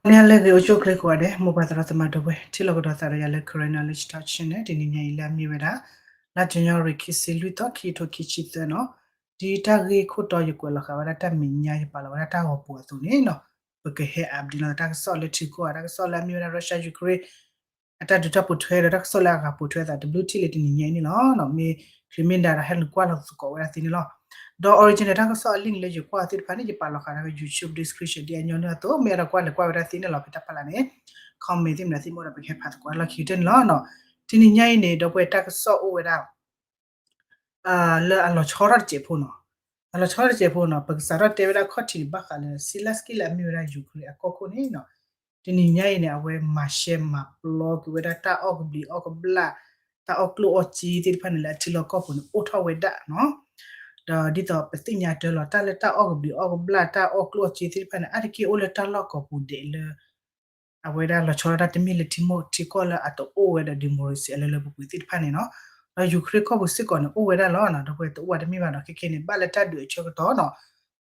နံၤဟါလၢအဂ့ၤ အိၣ်ဆူၣ်အိၣ်ချ့ကိးဂၤဒဲး မိၢ်ပၢ်သရၣ်သမါဒီပုၢ်ဝဲၢ် ထံၣ်လိာ်ကဒီးသးဒီးယၤလၢ Karen Knowledge Talk Channel တနံၤညါအံၤလၢအမ့ၢ်ဝဲဒၣ် လါ January ခံဆံလွံၢ်သီ ခံကထိခံဆံသၢနီၤ, ဒ်တၢ်ဂ့ၢ်ခိၣ်တီယကွဲးလီၤဃာ်ဝဲဒၣ်တၢ်မဲာ်ညါ ယပာ်လီၤဝဲဒၣ်တၢ်ဂီၤပူၤအသိးန့ၣ်နီၤ, ပကဟဲ update လီၤတၢ်ကစီၣ်လၢထံကီၢ် တၢ်ကစီၣ်လၢအမ့ၢ်ဝဲဒၣ် Russia Ukraine အတၢ်ဒုးတၢ်ပိာ်ထွဲဒီးတၢ်ကစီၣ်လၢအဂၤပိာ်ထွဲအသးတဘျုးထံၣ်လၢတနံၤညါအံၤန့ၣ်လီၤ. မ့ၢ်ချုးမ့ၢ်ဒါဒီးဟဲနုာ်ကွၢ်လီၤသကိးဝဲဒၣ်သ့န့ၣ်လီၤ. ဒီး original တၢ်ကစီၣ်အ link လၢယကွၢ်သ့ၣ်တဖၣ်န့ၣ် ယပာ်လီၤဃာ်ဒီး YouTube description ဒ်အညီနုၢ်အသိး မ့ၢ်အဲၣ်ဒိးကွၢ်လဲၤကွၢ်ဝဲဒၣ်သ့န့ၣ်လီၤ ဖဲတၢ်ဖီလာ်န့ၣ် comment သ့ၣ်မနုၤသ့ၣ်မ့ၢ်အိၣ်ဒီး ပကဟဲဖးသကိးလီၢ်ခံကတၢၢ်န့ၣ်လီၤ. တနံၤညါအံၤန့ၣ် ဒီပုၢ်ဝဲၢ် တၢ်ကစီၣ်အိၣ်ဝဲဒၣ် လၢအလီၤဆီထီၣ်တစဲးဖိနီၤ, အလီၤဆီထီၣ်တစဲးဖိနီၤ ပကစးထီၣ်တဲဝဲဒၣ်ခီၣ်ထံးဘၣ်ဃးလၢ Zelensky လၢအမ့ၢ်ဝဲဒၣ် Ukraine အကီၢ်ခိၣ်န့ၣ်နီၤ, တနံၤညါအံၤန့ၣ် အဝဲမၤရှဲမၤပျီကွံာ်ဝဲဒၣ်တၢ်အီၣ်ကဘျံးအီၣ်ကဘျၣ် တၢ်အီၣ်ကျိၣ်အီၣ်စ့သ့ၣ်တဖၣ်န့ၣ် လၢအထံလီၢ်ကီၢ်ပူၤန့ၣ် အိၣ်ထီၣ်ဝဲဒၣ်နီၤ. ဒီးဒ်သိးပသ့ၣ်ညါတၢ်လီၤ တၢ်လၢတၢ်အီၣ်ကဘျံးအီၣ်ကဘျၣ် တၢ်အီၣ်ကျိၣ်အီၣ်စ့သ့ၣ်တဖၣ်န့ၣ် အါတက့ၢ်အိၣ်လၢတၢ်လီၢ်ကီၢ်ပူၤဒဲးလၢ အဝဲဒၣ်လီၤဆီဒၣ်တၢ်တမ့ၢ်လၢထံမိၢ်ထံကီၢ်လၢအတအိၣ်ဝဲဒီး democracy အလၢလၢပှဲၤပှဲၤသ့ၣ်တဖၣ်န့ၣ်နီၤ. ဒီး Ukraine ကီၢ်ပူၤစ့ၢ်ကီးန့ၣ် အိၣ်ဝဲဒၣ်လီၤနီၤ ဒီပုၢ်ဝဲၢ် တအိၣ်ဘၣ်တမ့ၢ်ဘၣ်နီၤ ခဲခဲန့ၣ် ဘၣ်လၢတၢ်ဒုးအဆၢကတီၢ်နီၤ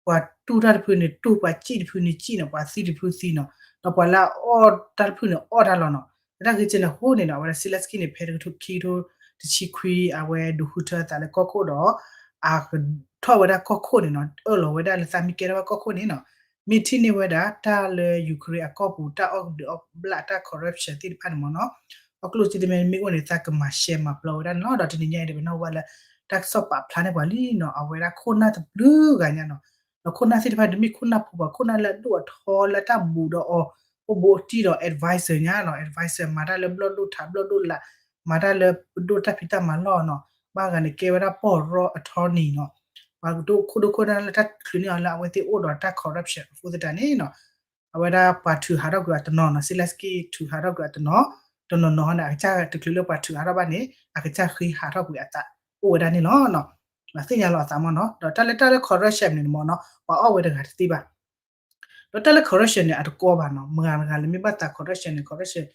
ပှၤတူၢ်တၢ်တဖုန့ၣ်တူၢ် ပှၤစံၣ်တဖုန့ၣ်စံၣ်နီၤ ပှၤသံတဖုသံနီၤ ဒီးပှၤလၢအအီၣ်တၢ်တဖုန့ၣ်အီၣ်တၢ်လီၤနီၤ. လၢတၢ်ဂ့ၢ်ကဲန့ၣ်အဃိန့ၣ်နီၤ အဝဲဒၣ် Zelensky န့ၣ် ဖဲတကထိခံကထိတဆံခွံ အဝဲဒုးဃုထၢအသးလၢကီၢ်ခိၣ်ဒီး အကထီၣ်ဝဲဒၣ်ကီၢ်ခိၣ်န့ၣ်နီၤ အၢၣ်လီၤဝဲဒၣ်လၢသးမ့ၢ်ကဲထီၣ်ဝဲကီၢ်ခိၣ်န့ၣ်နီၤ မ့ၢ်ထံၣ်န့ၢ်ဝဲဒၣ် တၢ်လၢ Ukraine အကီၢ်ပူၤ တၢ်အီၣ်ကဘျံးအီၣ်ကဘျၣ် တၢ် corruption သ့ၣ်တဖၣ်န့ၣ်မ့ၢ်နီၤ အီၣ်ကျိၣ်စ့သ့ၣ်တဖၣ်မ့ၢ်အိၣ်န့ၣ် သးကမၤရှဲမၤပျီဝဲဒၣ်န့ၣ်လီၤ. ဒီးတနံၤညါအံၤဒီး ပနၢ်ဟူဘၣ်လၢ တၢ်ကစီၣ်ပာ်ဖျါန့ၢ်ပှၤလံနီၤ အဝဲဒၣ်ခိၣ်နၢ်တဘျုးဂၤညါနီၤ ဒီးခိၣ်နၢ်သ့ၣ်တဖၣ်တမ့ၢ်ခိၣ်နၢ်ဖိဘၣ် ခိၣ်နၢ်လၢအဒိၣ်အထီလၢတၢ်ဘူးဒီးအီၤ အိၣ်ဘူးအိၣ်တံၢ်ဒီး advisor ညါနီၤ advisor မၤတၢ်လၢဘျီၣ်ဒိၣ်ထးဘျီၣ်ဒိၣ်လး မၤတၢ်လၢပဒိၣ်တၢ်ဖံးတၢ်မၤလီၢ်နီၤ ဘၣ်ဂၤန့ၣ်ကဲဝဲဒၣ်ပီၢ်ရီ attorney နီၤ ပှၤဒိၣ်ခိၣ်ဒိၣ်ခိၣ်နၢ်လၢတၢ်ချုးန့ၢ်အီၤလၢအဝဲသ့ၣ်အိၣ်ဒီးတၢ် corruption အဃိသတးန့ၣ်နီၤ အဝဲဒၣ်ပှၤထုးဟးထီၣ်ကွံာ်အီၤတနီၤနီၤ Zelensky ထုးဟးထီၣ်ကွံာ်အီၤတနီၤ တနီၤနီၤန့ၣ် အကစၢ်တချုးလၢပှၤထုးဟးထီၣ်ဘၣ်န့ၣ် အကစၢ်ဃ့ဟးထီၣ်ကွံာ်အသးအိၣ်ဝဲဒၣ်န့ၣ်လီၤ. သ့ၣ်ညါလီၤအသးမ့ၢ်နီၤ ဒီးတၢ်လၢတၢ်လၢ corruption န့ၣ်မ့ၢ်နီၤ ပှၤအီၣ်ဝဲတဂၤတသ့ဘၣ် ဒီးတၢ်လၢ corruption န့ၣ် အတကီဘၣ်နီၤ မတၤတဂၤလၢမ့ၢ်ဘၣ်သး corruption န့ၣ် corruption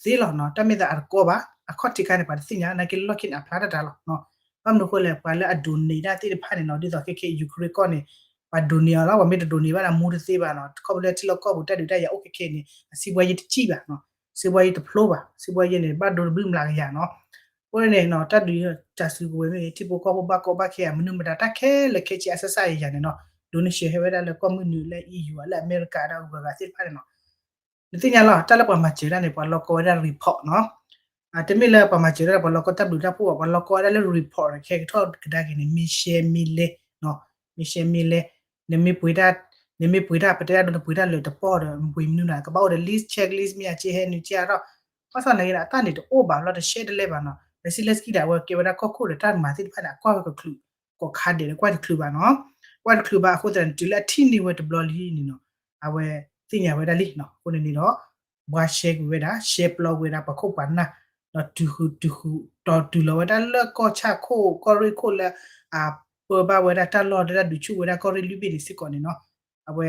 သ့လီၤနီၤ တၢ်မ့ၢ်သးအတကီဘၣ် အခီၣ်ထံးခါန့ၣ် ပှၤတသ့ၣ်ညါ နာ်က့လၢလီၢ်ခံန့ၣ် အဖျါတၢ်တၢ်လီၤ ဘၣ်မနုၤအဃိလဲၣ် ပှၤလၢအ donate တၢ်သ့ၣ်တဖၣ်န့ၣ်နီၤ ဒ်သိးခဲခဲအံၤ Ukraine ကီၢ်န့ၣ် ပှၤ donate အီၤလီၤ ပှၤမ့ၢ်တ donate ဘၣ်န့ၣ် အမူတသ့ဘၣ်နီၤ ခီဖျိလၢထံလီၢ်ကီၢ်ပူၤတၢ်ဒုးတၢ်ယၤအိၣ်ခဲခဲအံၤန့ၣ် အစံးဘှါယဲတစံၣ်ဘၣ်နီၤ စံးဘှါယဲတဖျိဘၣ် စံးဘှါယဲန့ၣ် ဘၣ်ဒိတဘျုးမျးကယၤနီၤ အဃိန့ၣ်နီၤ တၢ်ဒုးတၢ်စုကဝဲၤမ့ၢ်ဂ့ၤ ထံဖိကီၢ်ဖိဘၣ်ကီဘၣ်ခဲအံၤ မနုၤမတၤတၢ်ခဲလၢာ်ခဲဆ့အစစယၤန့ၣ်နီၤ donation ဟဲဝဲဒၣ်လၢကီၢ်မုၢ်နုာ်လၢ EU လၢအမဲရကၤဒီးဂၤဂၤသ့ၣ်တဖၣ်န့ၣ်နီၤ နသ့ၣ်ညါလီၤ တၢ်လၢပှၤမၤစၢၤတၢ်န့ၣ် ပှၤလီၤကီဝဲဒၣ် report နီၤ တမ့ၢ်လၢပှၤမၤစၢၤတၢ် ပှၤလီၤကီတၢ်ဘျုးတၢ်ဖှိၣ်ဘၣ် ပှၤလီၤကီဝဲဒၣ်လၢ report ခဲကထီၣ်ကဒါက့ၤန့ၣ် မ့ၢ်ရှဲမ့ၢ်လဲၣ် မ့ၢ်ရှဲမ့ၢ်လဲၣ် နမ့ၢ်ပှ့ၤတၢ် နမ့ၢ်ပှ့ၤတၢ် ပတဲဒၣ်ဒိနပှ့ၤတၢ်လၢတပီၢ်ဒီး နပှ့ၤမနုၤနီၤ ကဘၣ်အိၣ်ဒီး list check list မ့ၢ်အက့ဟဲနုာ်က့အါထီၣ် ဘၣ်ဆၣ်နာ်က့ဒီး အတၢ်န့ၣ်တအိၣ်ဘၣ်လီၤ တရှဲတလဲဘၣ်နီၤ Zelensky ဒီး အဝဲကဲဝဲဒၣ်ကီၢ်ခိၣ်ဒီးတၢ်မၤသ့ၣ်တဖၣ်န့ၣ် အကွၢ်ဝဲကချုး ကိးခါဒဲးဒီးကွၢ်တချုးဘၣ်နီၤ ကွၢ်တချုးဘၣ်အဃိသတးန့ၣ် တုၤလၢအထံၣ်န့ၢ်ဝဲတဘျီလံန့ၣ်နီၤ အဝဲသ့ၣ်ညါဝဲဒၣ်လံနီၤ အဃိန့ၣ်န့ၣ်ဒီး ဘှါရှဲကွံာ်ဝဲဒၣ် ရှဲပျီဝဲဒၣ်ပှၤခိၣ်ပှၤနၢ် ဒီးတုၤဃုာ်တုၤဃုာ် ဒီးတုၤလီၤဝဲဒၣ်လၢကီၢ်ဆၣ်ခိၣ် ကီၢ်ရ့ၣ်ခိၣ်လၢ အပၢဘၣ်ဝဲဒၣ်တၢ်လီၢ်လၢတၢ်ဒုးဆူၣ်ဝဲဒၣ်ကီၢ်ရ့ၣ်လွံၢ်ဘ့ၣ်န့ၣ်စ့ၢ်ကီးန့ၣ်နီၤ အဝဲ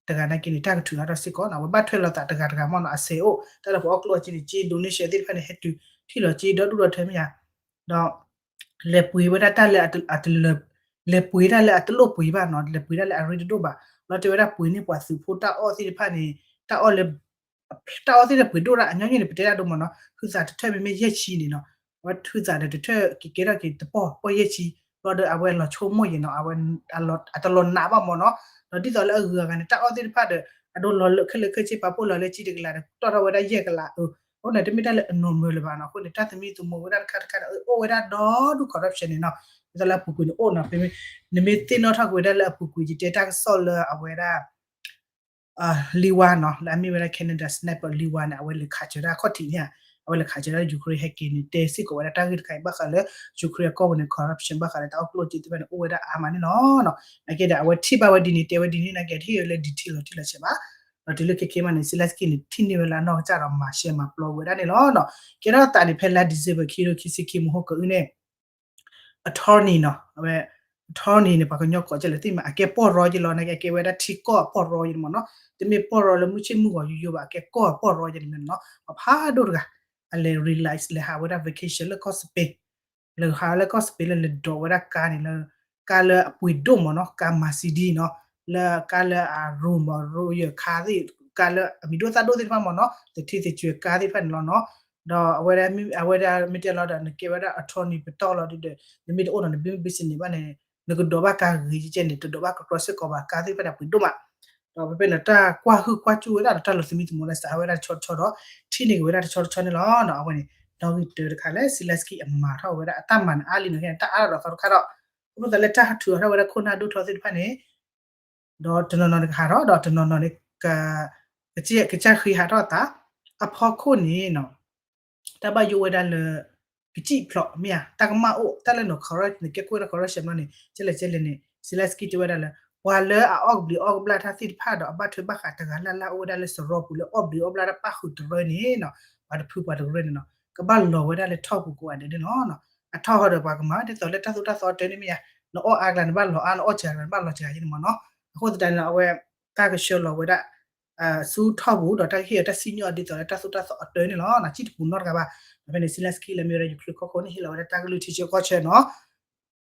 တဂၤနာ်က့န့ၣ် တၢ်ကထုးဟးထီၣ်စ့ၢ်ကီးနီၤ အဝဲဘၣ်ထွဲလိာ်သးတဂၤတဂၤမ့ၢ်နီၤ အစဲးအိၣ် တၢ်လၢပှၤအီၣ်ကျိၣ်အီၣ်စ့န့ၣ် စ့ donation သ့ၣ်တဖၣ်န့ၣ် ဟဲတုၤ ထံၣ်လီၤစ့ဒီဒူၣ်ဒီထၢမ့ၢ်ဧါ ဒီး လဲၤပှ့ၤဝဲဒၣ်တၢ်လၢအတ လဲၤပှ့ၤတၢ်လၢအတလိၣ်ပှ့ၤဘၣ်နီၤ လဲၤပှ့ၤတၢ်လၢအရ့တဒိၣ်ဘၣ် လီၤတဲဝဲဒၣ်ပှ့ၤန့ၢ်ပှၤသုးဖိတၢ်အီၣ်သ့ၣ်တဖၣ်န့ၣ် တၢ်အီၣ်လၢ တၢ်အီၣ်သ့ၣ်တဖၣ်ပှ့ၤဒိၣ်ဒၣ်အညီနုၢ်န့ၣ် ပတဲဒၣ်ဒိၣ်မးနီၤ ဟုသးတထၢၣ်မ့မ့ၢ်ယဲၢ်ဆံန့ၣ်နီၤ အဝဲဟုသးဒီးတထၢၣ်က့ၤကဲထီၣ်က့ၤတပီၢ် ပီၢ်ယဲၢ်ဆံ ဘျီဒီးအဝဲလီၤဆိကမိၣ်ယဲၢ်နီၤ အဝဲ အတလီၤနာ်ဘၣ်မးနီၤ ဒီးဒ်သိးလၢအဂုၤအဂၤန့ၣ် တၢ်အီၣ်သ့ၣ်တဖၣ်ဒီး အဒိလီၤလၢခဲလၢာ်ခဲဆ့ ပာ်ဖှိၣ်လီၤလၢကၠံတကလးဒီး တီၣ်ထီၣ်ဝဲဒၣ်ယဲၢ်ကလး အဃိန့ၣ် တမ့ၢ်တၢ်လၢအ normal လၢၤဘၣ်နီၤ အဃိန့ၣ် တၢ်သမံသမိးဝဲဒၣ်တခါတခါဒီး အိၣ်ဝဲဒၣ်ဒီဒူၣ် corruption န့ၣ်နီၤ ဒ်သိးလၢအပူၤကွံာ်န့ၣ်အိၣ်နီၤ နမ့ၢ်သ့ၣ်နီၣ်ထီၣ်ကွံာ်ဝဲဒၣ်လၢအပူၤကွံာ် ယတဲတၢ်ကစီၣ်လၢအဝဲဒၣ် လံဝါနီၤ လၢအမ့ၢ်ဝဲဒၣ် Canada sniper လံဝါန့ၣ် အဝဲလဲၤခးစၢၤတၢ်အခီၣ်ထံးန့ၣ် အဝဲလဲၤခးစၢၤတၢ် Ukraine ဟဲက့ၤန့ၣ် တဲစ့ၢ်ကီးဝဲဒၣ်တၢ်ဂ့ၢ်တခါအံၤ ဘၣ်ဃးလၢ Ukraine အကီၢ်ပူၤန့ၣ် corruption ဘၣ်ဃးလၢတၢ်အီၣ်ကျိၣ်စ့သ့ၣ်တဖၣ်န့ၣ် အိၣ်ဝဲဒၣ်အါမးန့ၣ်လီၤ. နာ်က့ဒီး အဝဲထံၣ်ဘၣ်ဝဲဒ်န့ၣ် တဲဝဲဒ်န့ၣ် နာ်က့ထံၣ်ဝဲလၢ detail လီၤတံၢ်လီၤဆဲးဘၣ်. ဒီးတုၤလၢခဲခဲမးန့ၣ် Zelensky န့ၣ် ထံၣ်န့ၢ်ဝဲလၢအနီၢ်ကစၢ်ဒီးမၤရှဲမၤပျီဝဲဒၣ်န့ၣ်လီၤ. ကဲထီၣ်သးန့ၣ် ဖဲလါ December ခံကထိခံဆံခံ မဟိၣ်ကအုၣ်န့ၣ် attorney နီၤ အဝဲ attorney န့ၣ် ပှၤကညီကိးကဲလဲၣ်သ့ၣ်မး အကဲပီၢ်ရီယဲလီၤ နာ်က့အကဲဝဲဒၣ်ထံကီၢ်အပီၢ်ရီယဲမ့ၢ်နီၤ တမ့ၢ်ပီၢ်ရီလၢမုၢ်ဆ့ၣ်မုၢ်ဂီၤယိယိဘၣ် အကဲကီၢ်အပီၢ်ရီယဲန့ၣ်မ့ၢ်နီၤ ပှၤဖးဒိၣ်တဂၤ အလဲၤ relax လဲၤဟးဝဲဒၣ် vacation လၢကီၢ် Spain လဲၤဟးလၢကီၢ် Spain လၢလဲၤဒိးဝဲဒၣ်ကါန့ၣ်လၢ ကါလၢအပှ့ၤဒိၣ်မ့ၢ်နီၤ, ကါ Mercedes နီၤ, လၢကါလၢအရိမီၤ Royal car သ့ၣ်, ကါလၢအမံၤဒိၣ်သၣ်ဒိၣ်သ့ၣ်တဖၣ်မ့ၢ်နီၤ, သထံသကွံကါသ့ၣ်တဖၣ်န့ၣ်လီၤနီၤ. ဒီးအဝဲဒၣ်မ့ၢ်တဲလီၤဒီး နကဲဝဲဒၣ် attorney ပတီၢ်လီၤဒီး နမ့ၢ်တအိၣ်ဒီးန business န့ၣ်ဘၣ်န့ၣ် နကဒိးဘၣ်ကါဂ့ၤကဲန့ၣ် တဒိးဘၣ်ကကြီစ့ၢ်ကီးဘၣ်, ကါသ့ၣ်တဖၣ်န့ၣ်ပှ့ၤဒိၣ်မး. ဒီးဖဲဖဲန့ၣ်တၢ်ကွၢ်ဟုၣ်ကွၢ်စူၣ်ဝဲဒၣ်ဒီး တၢ်လီၤသမံသမိးလၢစးဝဲဒၣ်တဆီတဆီဒီး ထံၣ်န့ၢ်က့ၤဝဲဒၣ်တဆီတဆီန့ၣ်လီၤ. အဝဲန့ၣ် နီၣ်ဂံၢ်တၢတခါလၢ Zelensky အမၤထီၣ်ဝဲဒၣ်အတၢ်မၤန့ၣ်အါလံနီၤ, တၢ်အါထီၣ်ဒီးသီတခါဒီး အဃိသတးလၢတၢ်ထုးအါထီၣ်ဝဲဒၣ်ခိၣ်နၢ်ဒိၣ်ထီသ့ၣ်တဖၣ်န့ၣ် ဒီးတနီၤနီၤန့ၣ်ကဟးထီၣ်, ဒီးတနီၤနီၤန့ၣ် ကစၢ်ဃ့ဟးထီၣ်အသး, အဖီခိၣ်န့ၣ်နီၤ တၢ်ဘၣ်ယိၣ်ဝဲဒၣ်လၢ ကစံၣ်ဖျိးမ့ၢ်ဧါ, တၢ်ကမၣ်အိၣ်, တၢ်လၢနီၤ corruption န့ၣ် ကဲခိၣ်ဝဲဒၣ် corruption ဘျီန့ၣ် ကဲလဲၣ်ကဲလဲၣ်န့ၣ် Zelensky တဲဝဲဒၣ်လၢ ပှၤလၢအအီၣ်ကဘျံးအီၣ်ကဘျၣ်တၢ်သ့ၣ်တဖၣ်ဒီး အဘၣ်ထွဲဘၣ်ဃးတဂၤလၢ်လၢ်အိၣ်ဝဲဒၣ်လၢစရီပူၤလၢအီၣ်ဘျံးအီၣ်ဘျၣ်တၢ်ပၣ်ဃုာ်တရၢန့ၣ်နီၤ, ပှၤတဖုပှၤတရၢန့ၣ်နီၤ ကဘၣ်လီၤဝဲဒၣ်လၢထီၣ်ပူၤကိးဂၤဒဲးန့ၣ်လီၤ. အထီၣ်ဟီဒီးပှၤကမၤဝဲဒ်သိးလၢတၢ်သိၣ်တၢ်သီအတၢန့ၣ်မ့ၢ်ဧါ, နအီၣ်အါကျါနဘၣ်လီၤအါ, နအီၣ်စှၤကျါနဘၣ်လီၤစှၤယဲန့ၣ်မ့ၢ်နီၤ. အဃိသတးန့ၣ် အဝဲ တၢ်ကဆှၢလီၤဝဲဒၣ် ဆူထီၣ်ပူၤ ဒီးတၢ်ကဟ့ၣ်အီၤတၢ်စံၣ်ညီၣ်ဒ်သိးလၢတၢ်သိၣ်တၢ်သီအတၢန့ၣ်လီၤ. စံၣ်တပူၤနီတဂၤဘၣ်. ဒီးဖဲန့ၣ် Zelensky လၢမ့ၢ်ဝဲဒၣ် Ukraine ကီၢ်ခိၣ်န့ၣ် ဟ့ၣ်လီၤဝဲဒၣ်တၢ်ကလုၢ်ထံဆၢကီၢ်ဆၢနီၤ.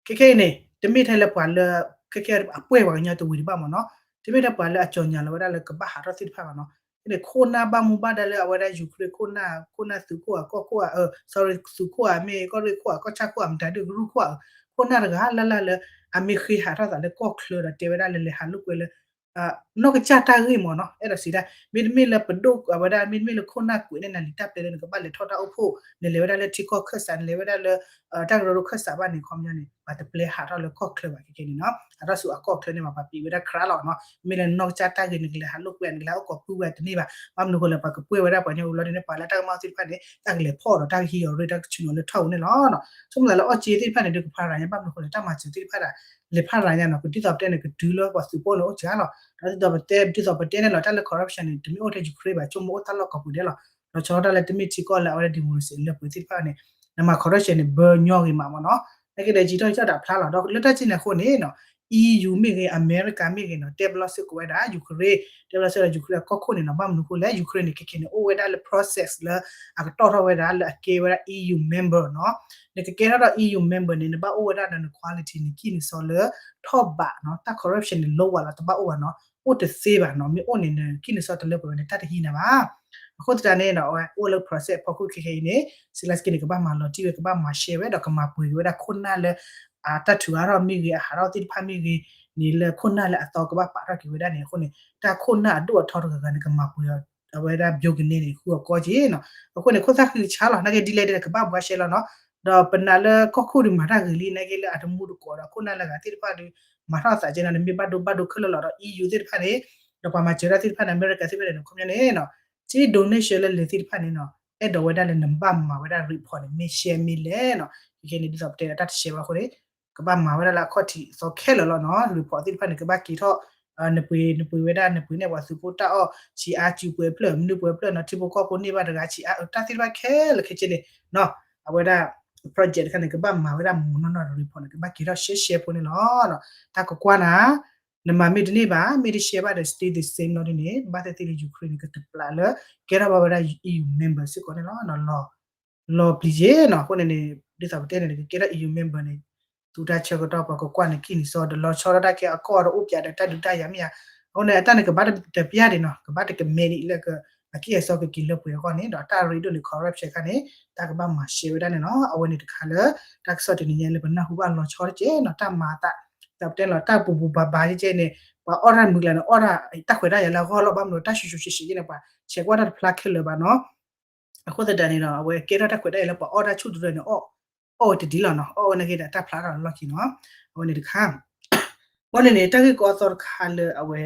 ခဲခဲအံၤန့ၣ် တမ့ၢ်ထဲလၢပှၤလၢ ခဲခဲအပှဲၢ်ပှၤကညီတဝံၤတဘၣ်မ့ၢ်နီၤ, တမ့ၢ်ထဲပှၤလၢအကၠီၤညါလီၤဝဲဒၣ်လၢကဘၣ်ဟးထီၣ်သ့ၣ်တဖၣ်ဘၣ်နီၤ. ဖဲန့ၣ် ခိၣ်နၢ်ဘၣ်မူဘၣ်ဒါလၢအဝဲဒၣ် Ukraine ခိၣ်နၢ်, ခိၣ်နၢ်သုးခိၣ်ဧါ ကီၢ်ခိၣ်ဧါ, sorry သုးခိၣ်ဧါ မ့ၢ်ကီၢ်ရ့ၣ်ခိၣ်ဧါ ကီၢ်ဆၣ်ခိၣ်ဧါ မတၤဒုးကရူၢ်ခိၣ်ဧါ, ခိၣ်နၢ်တဂၤလၢ်လၢ်လၢ အမ့ၢ်ဃ့ဟးထီၣ်သးလၢကီၢ်ချၢဒီးတဲဝဲဒၣ်လၢလဲၤဟးလိာ်ကွဲလၢ နီၢ်ကစၢ်တၢ်ဂ့ၢ်မ့ၢ်နီၤ, အဲၣ်ဒိးစံးဒၣ် မ့တမ့ၢ်လၢပဒိၣ်အဝဲဒၣ် မ့တမ့ၢ်လၢခိၣ်နၢ်ကွဲးန့ၢ်နၤလံာ်တၢ်ပျဲလၢနကဘၣ်လဲၤထီၣ်တၢ်အိၣ်ဖှိၣ်, နလဲၤဝဲဒၣ်လၢထံကီၢ်ခၢၣ်စး, နလဲၤဝဲဒၣ်လၢ တၢ်ကရၢကရိခၢၣ်စးဘၣ်န့ၣ် ခီပညီန့ၣ် ပှၤတပျဲဟးထီၣ်လၢကီၢ်ချၢဘၣ်ခဲခဲန့ၣ်နီၤ, ဟးထီၣ်ဆူအကီၢ်ချၢန့ၣ်ဘၣ် ပှၤပံးဝဲဒၣ် crowd လီၤနီၤ, မ့ၢ်လၢနနီၢ်ကစၢ်တၢ်ဂ့ၢ် နကလဲၤဟးလိာ်ကွဲ နကလဲၤဟးအိၣ်ကိးပုၢ်ဝဲတန့ၢ်ဘၣ်, ဘၣ်မနုၤဃိလဲၣ် ပှၤကပှဲၤဝဲဒၣ်ပှၤကညီဝံၤလီၤဒ်န့ၣ် ပှၤလၢတၢ်ကမၣ်သ့ၣ်တဖၣ်န့ၣ် တၢ်ကလဲၤဖီၣ်ဒီးတၢ်ကဟံးအီၤရ့ တၢ်ကဆူၣ်နီၤလၢထီၣ်ပူၤန့ၣ်လီၤ. ဆိကမိၣ်သးလၢအီၣ်က့သ့ၣ်တဖၣ်န့ၣ် ဒုးကဖျါရၤညါ ဘၣ်မနုၤဃိလဲၣ် တၢ်မၤစၢၤသ့ၣ်တဖၣ်ဒၣ် လဲၤဖးရၤညါနီၤ, ကဒ်သိးပတဲန့ၣ် ကတုၤလၢပှၤသုးဖိန့ၣ်အိၣ်စှၤလီၤ, ဒီးဒ်သိးပတဲ ဒ်သိးပတဲန့ၣ်လီၤ တၢ်လၢ corruption န့ၣ် တမ့ၢ်အိၣ်ထဲ Ukraine ဘၣ် ဆိကမိၣ်အိၣ်တၢ်လီၢ်ကိးပူၤဒဲးလီၤ, လီၤဆီဒၣ်တၢ်လၢတမ့ၢ်ထံကီၢ်လၢအဝဲဒၣ် democracy လၢပှဲၤသ့ၣ်တဖၣ်န့ၣ် နမၤ corruption န့ၣ် ဘၢညီဂ့ၤမးမ့ၢ်နီၤ, နာ်က့ဒီး ယံာ်ထီၣ်ယံာ်ထီၣ်ဒီးအဖျါလီၤ, ဒီးလၢတၢ်စံၣ်န့ၣ်အဃိန့ၣ်နီၤ EU မ့ၢ်ဂ့ၤ အမဲရကၤမ့ၢ်ဂ့ၤနီၤ တဲဘျီစ့ၢ်ကီးဝဲဒၣ် Ukraine, တဲဘျီစ့ၢ်ကီး Ukraine အကီၢ်ခိၣ်န့ၣ်နီၤ, ဘၣ်မနုၤအဃိလဲၣ် Ukraine န့ၣ် ခဲခဲန့ၣ် အိၣ်ဝဲဒၣ်လၢ process လၢအကတီၢ်ထီၣ်ဝဲဒၣ်လၢအကဲဝဲဒၣ် EU member နီၤ, နကကဲထီၣ်ဒီး EU member န့ၣ် နဘၣ်အိၣ်ဝဲဒၣ်ဒီးန quality နကံၣ်နစီလၢထီၣ်ဘးနီၤ, တၢ် corruption န့ၣ် လီၤဝဲလီၤ တဘၣ်အိၣ်ဘၣ်နီၤ, အိၣ်တသ့ဘၣ်နီၤ, မ့ၢ်အိၣ်န့ၣ် နကံၣ်နစီတလၢပှဲၤဝဲန့ၣ် တၢ်တဟံးနၤဘၣ်. အဃိသတးန့ၣ်ဒီး အဝဲအိၣ်လၢ process ဖီခိၣ်ခဲခဲအံၤန့ၣ် Zelensky န့ၣ် ကဘၣ်မၤလီၤတံၢ်ဝဲ ကဘၣ်မၤရှဲဝဲ ဒီးကမၤပှဲၤက့ၤဝဲဒၣ်ခိၣ်နၢ်လၢ အတၢ်ထုးအါထီၣ်မ့ၢ်ဂ့ၤ အဟးထီၣ်သ့ၣ်တဖၣ်မ့ၢ်ဂ့ၤန့ၣ် လၢခိၣ်နၢ်လၢအသီကဘၣ်ပာ်ထီၣ်က့ၤဝဲဒၣ်န့ၣ်အဃိန့ၣ် တၢ်ခိၣ်နၢ်အဒိၣ်အထီတဂၤဂၤန့ၣ် ကမၤပှဲၤအဝဲဒၣ် ဘျိကန့ၣ်န့ၣ် ဃုအီၤကီက့ၤနီၤ, အဃိန့ၣ် ခိၣ်သၣ်ဃံကဆါလီၤ နာ်က့ဒ်လဲၣ်ဒ်လဲၣ် ကဘၣ်ဘှါရှဲလီၤနီၤ, ဒီးပနာ်လၢကီၢ်ခိၣ်ဒုးမၤတၢ်ဂ့ၤလံ နာ်က့လၢအတမူတကိးဒီး ခိၣ်နၢ်လၢဂၤသ့ၣ်တဖၣ်ဒုး မၤထီၣ်အသးကဲနီၤ နမ့ၢ်ဘၣ်ဒိဘၣ်ဒိခဲလၢာ်လီၤဒီး EU သ့ၣ်တဖၣ်န့ၣ် ဒီးပှၤမၤစၢၤတၢ်သ့ၣ်တဖၣ်န့ၣ် အမဲရကၤသ့ၣ်တဖၣ်န့ၣ် ခီပညီန့ၣ်နီၤ စ့ donation လၢလဲၤသ့ၣ်တဖၣ်န့ၣ်နီၤ အဲၣ်ဒိးဝဲဒၣ်လၢနဘၣ်မၤဝဲဒၣ် report န့ၣ် မ့ၢ်ရှဲမ့ၢ်လဲၣ်နီၤ, ခဲခဲန့ၣ် ဒ်သိးပတဲဒီးတၢ်တရှဲဘၣ်အဃိန့ၣ် ကဘၣ်မၤဝဲဒၣ်လၢအခီၣ်ထံးအသီခဲလၢာ်လီၤနီၤ, report သ့ၣ်တဖၣ်န့ၣ် ကဘၣ်က့ၤထီၣ် နပှ့ၤ နပှ့ၤဝဲဒၣ် နပှ့ၤန့ၢ်ပှၤသုးဖိတၢ်အီၣ် ဆံးအါ စုပှဲၤဖျၢၣ် မနုၤပှဲၤဖျၢၣ်နီၤ ထံဖိကီၢ်ဖိန့ၢ်ဘၣ်တဂၤ ဆံးအါ တၢ်သ့ၣ်တဖၣ်ခဲလၢာ်ခဲဆ့န့ၣ်နီၤ, အဝဲဒၣ် project တခါန့ၣ် ကဘၣ်မၤဝဲဒၣ်မ့ၢ်နီၢ်နီၢ် report န့ၣ် ကဘၣ်က့ၤထီၣ်ရှဲရှဲဖိန့ၣ်လီၤ. တၢ်ကကွၢ်နၤ နမၤမ့ၢ်တန့ၢ်ဘၣ် မ့ၢ်တရှဲဘၣ်ဒီး stay the same လီၤဒ်န့ၣ် ဘၣ်သ့ၣ်သ့ၣ်လၢ Ukraine န့ၣ် ကတပျးလၢ ကဲထီၣ်ဘၣ်ဝဲဒၣ် EU member စ့ၢ်ကီးန့ၣ်လီၤ. လီၤပျံၤက့ၤနီၤ အဃိန့ၣ်န့ၣ် ဒ်သိးပတဲန့ၣ် နကကဲထီၣ် EU member န့ၣ် သူတၢ်ဆၢကတီၢ်ပှၤကကွၢ်နကံၣ်နစီဒီးလီၤဆီဒၣ်တၢ်ကဲအကီၢ်ဒီးအိၣ်ပၠးဒီးတၢ်ဒုးတၢ်ယၤမ့ၢ်ဧါ, အဃိန့ၣ် အတၢ်န့ၣ်ကဘၣ်တပျၢ်ဒံးနီၤ ကဘၣ်တကမဲဒံးလၢ အကံၣ်အစီကက့ၤလၢပှဲၤအဂီၢ်န့ၣ် ဒီးတၢ်ရ့ဒိၣ်န့ၣ် corruption ခါန့ၣ် တၢ်ကဘၣ်မၤရှဲဝဲဒၣ်န့ၣ်လီၤ. အဝဲန့ၣ်တခါလၢ တၢ်ကစီၣ်တနံၤညါလၢပနၢ်ဟူဘၣ်လီၤဆီတက့ၢ်နီၤ တၢ်မၤအသး တၢ်ပတဲလီၤ တၢ်ပူၤပူၤဘၣ်ဘၣ်ကဲကဲန့ၣ် ပှၤအီၣ်တၢ်မုာ်ကျါန့ၣ် အီၣ်တၢ်တၢ်ခွဲးတၢ်ယာ်လၢအဂီၢ်လီၤ ဘၣ်မနုၤတၢ်ရှုးရှုးရှဲးရှဲးကဲန့ၣ် ပှၤဆဲးကွၢ်တၢ်တဖျါခဲလၢာ်ဘၣ်နီၤ အဃိသတးန့ၣ်ဒီး အဝဲကဲထီၣ်တၢ်ခွဲးတၢ်ယာ်လၢပှၤအီၣ်တၢ်ဆူၣ်တရၢန့ၣ် အီၣ်ဝဲတဒ်လီၤနီၤ အီၣ်ဝဲနာ်က့ဒီးတၢ်ဖျါထီၣ်လီၢ်ခံနီၤ အဝဲန့ၣ်တခါ ဘၣ်န့ၣ်န့ၣ် တၢ်ဂ့ၢ်ကီအသီတခါလၢအဝဲ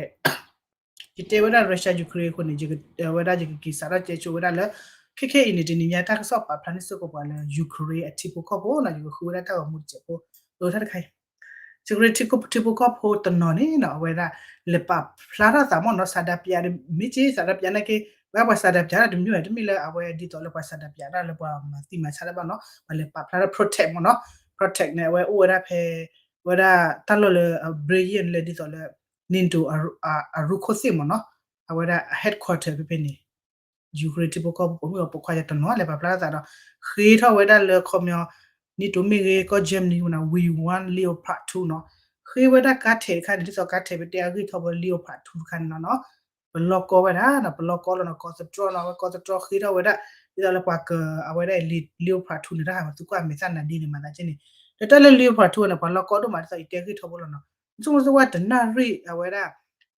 ယတဲဝဲဒၣ် Russia Ukraine အဃိန့ၣ် ဝဲဒၣ်ယကက့ၤစးထီၣ်ကဲဆိဝဲဒၣ်လၢ ခဲခဲအံၤန့ၣ် တနံၤညါတၢ်ကစီၣ်ပာ်ဖျါန့ၢ်စ့ၢ်ကီးပှၤလၢ Ukraine အထံဖိကီၢ်ဖိနီၤ ယကဃုဝဲဒၣ်တၢ်ဂီၤမူတစဲးဖိ အတၢ်တခါအံၤ Ukraine ထံဖိကီၢ်ဖိတနီၤန့ၣ်နီၤ အဝဲဒၣ် လဲၤပာ်ဖျါထီၣ်သးမ့ၢ်နီၤ ဆန္ဒပြ မ့ၢ်က့ ဆန္ဒပြ နာ်က့ ဝဲပှၤ ဆန္ဒပြ တမ့ၢ်ဝဲ တမ့ၢ်လၢအဝဲဒ်သိးလၢပှၤ ဆန္ဒပြ တၢ်လၢပှၤမၤသံမၤဆါတၢ်ဘၣ်နီၤ ပှၤလဲၤပာ်ဖျါထီၣ် protest မ့ၢ်နီၤ protest န့ၣ် အဝဲအိၣ်ဝဲဒၣ်ဖဲ ဝဲဒၣ်တၢ်လီၢ်လၢ Belgium လၢဒ်သိးလၢ NATO အရူခိၣ်သ့ၣ်မ့ၢ်နီၤ အဝဲဒၣ် headquarter ဖဲဖဲန့ၣ် Ukraine ထံဖိကီၢ်ဖိပိာ်မုၣ်အပိာ်ခွါယတနီၤ လဲၤပာ်ဖျါထီၣ်သးဒီး ဃ့ထီၣ်ဝဲဒၣ်လၢခီပညီ NATO မ့ၢ်ဂ့ၤ ကီၢ် Germany ဝဲနီၤ We want Leopard two နီၤ ဃ့ဝဲဒၣ်ကါထဲးတခါန့ၣ် ဒ်သိးကါထဲးပတဲအဂ့ၢ်ထီၣ်ဘိ Leopard two တခါန့ၣ်လီၤနီၤ. ပလီၢ်ကီဝဲဒၣ်နီၤ, ပလီၢ်ကီလီၤနီၤ, ကီးသတြီနီၤ, အဝဲကီးသတြီဃ့ထီၣ်ဝဲဒၣ် ဒ်သိးလၢပှၤက အဝဲဒၣ် Leopard two န့ၣ် တၢ်ဟးမၤသူကွၢ်အမဲာ်သၣ်နၤဒ့န့ၣ် မၤသးက့န့ၣ်, ဒီးတၢ်လၢ Leopard two န့ၣ် ပှၤလီၢ်ကီဒိၣ်မးဒ်သိးယတဲဂ့ၢ်ထီၣ်ဘိလီၤနီၤ. ဆိကမိၣ်သ့ဝဲတနၣ်ရံၣ် အဝဲဒၣ်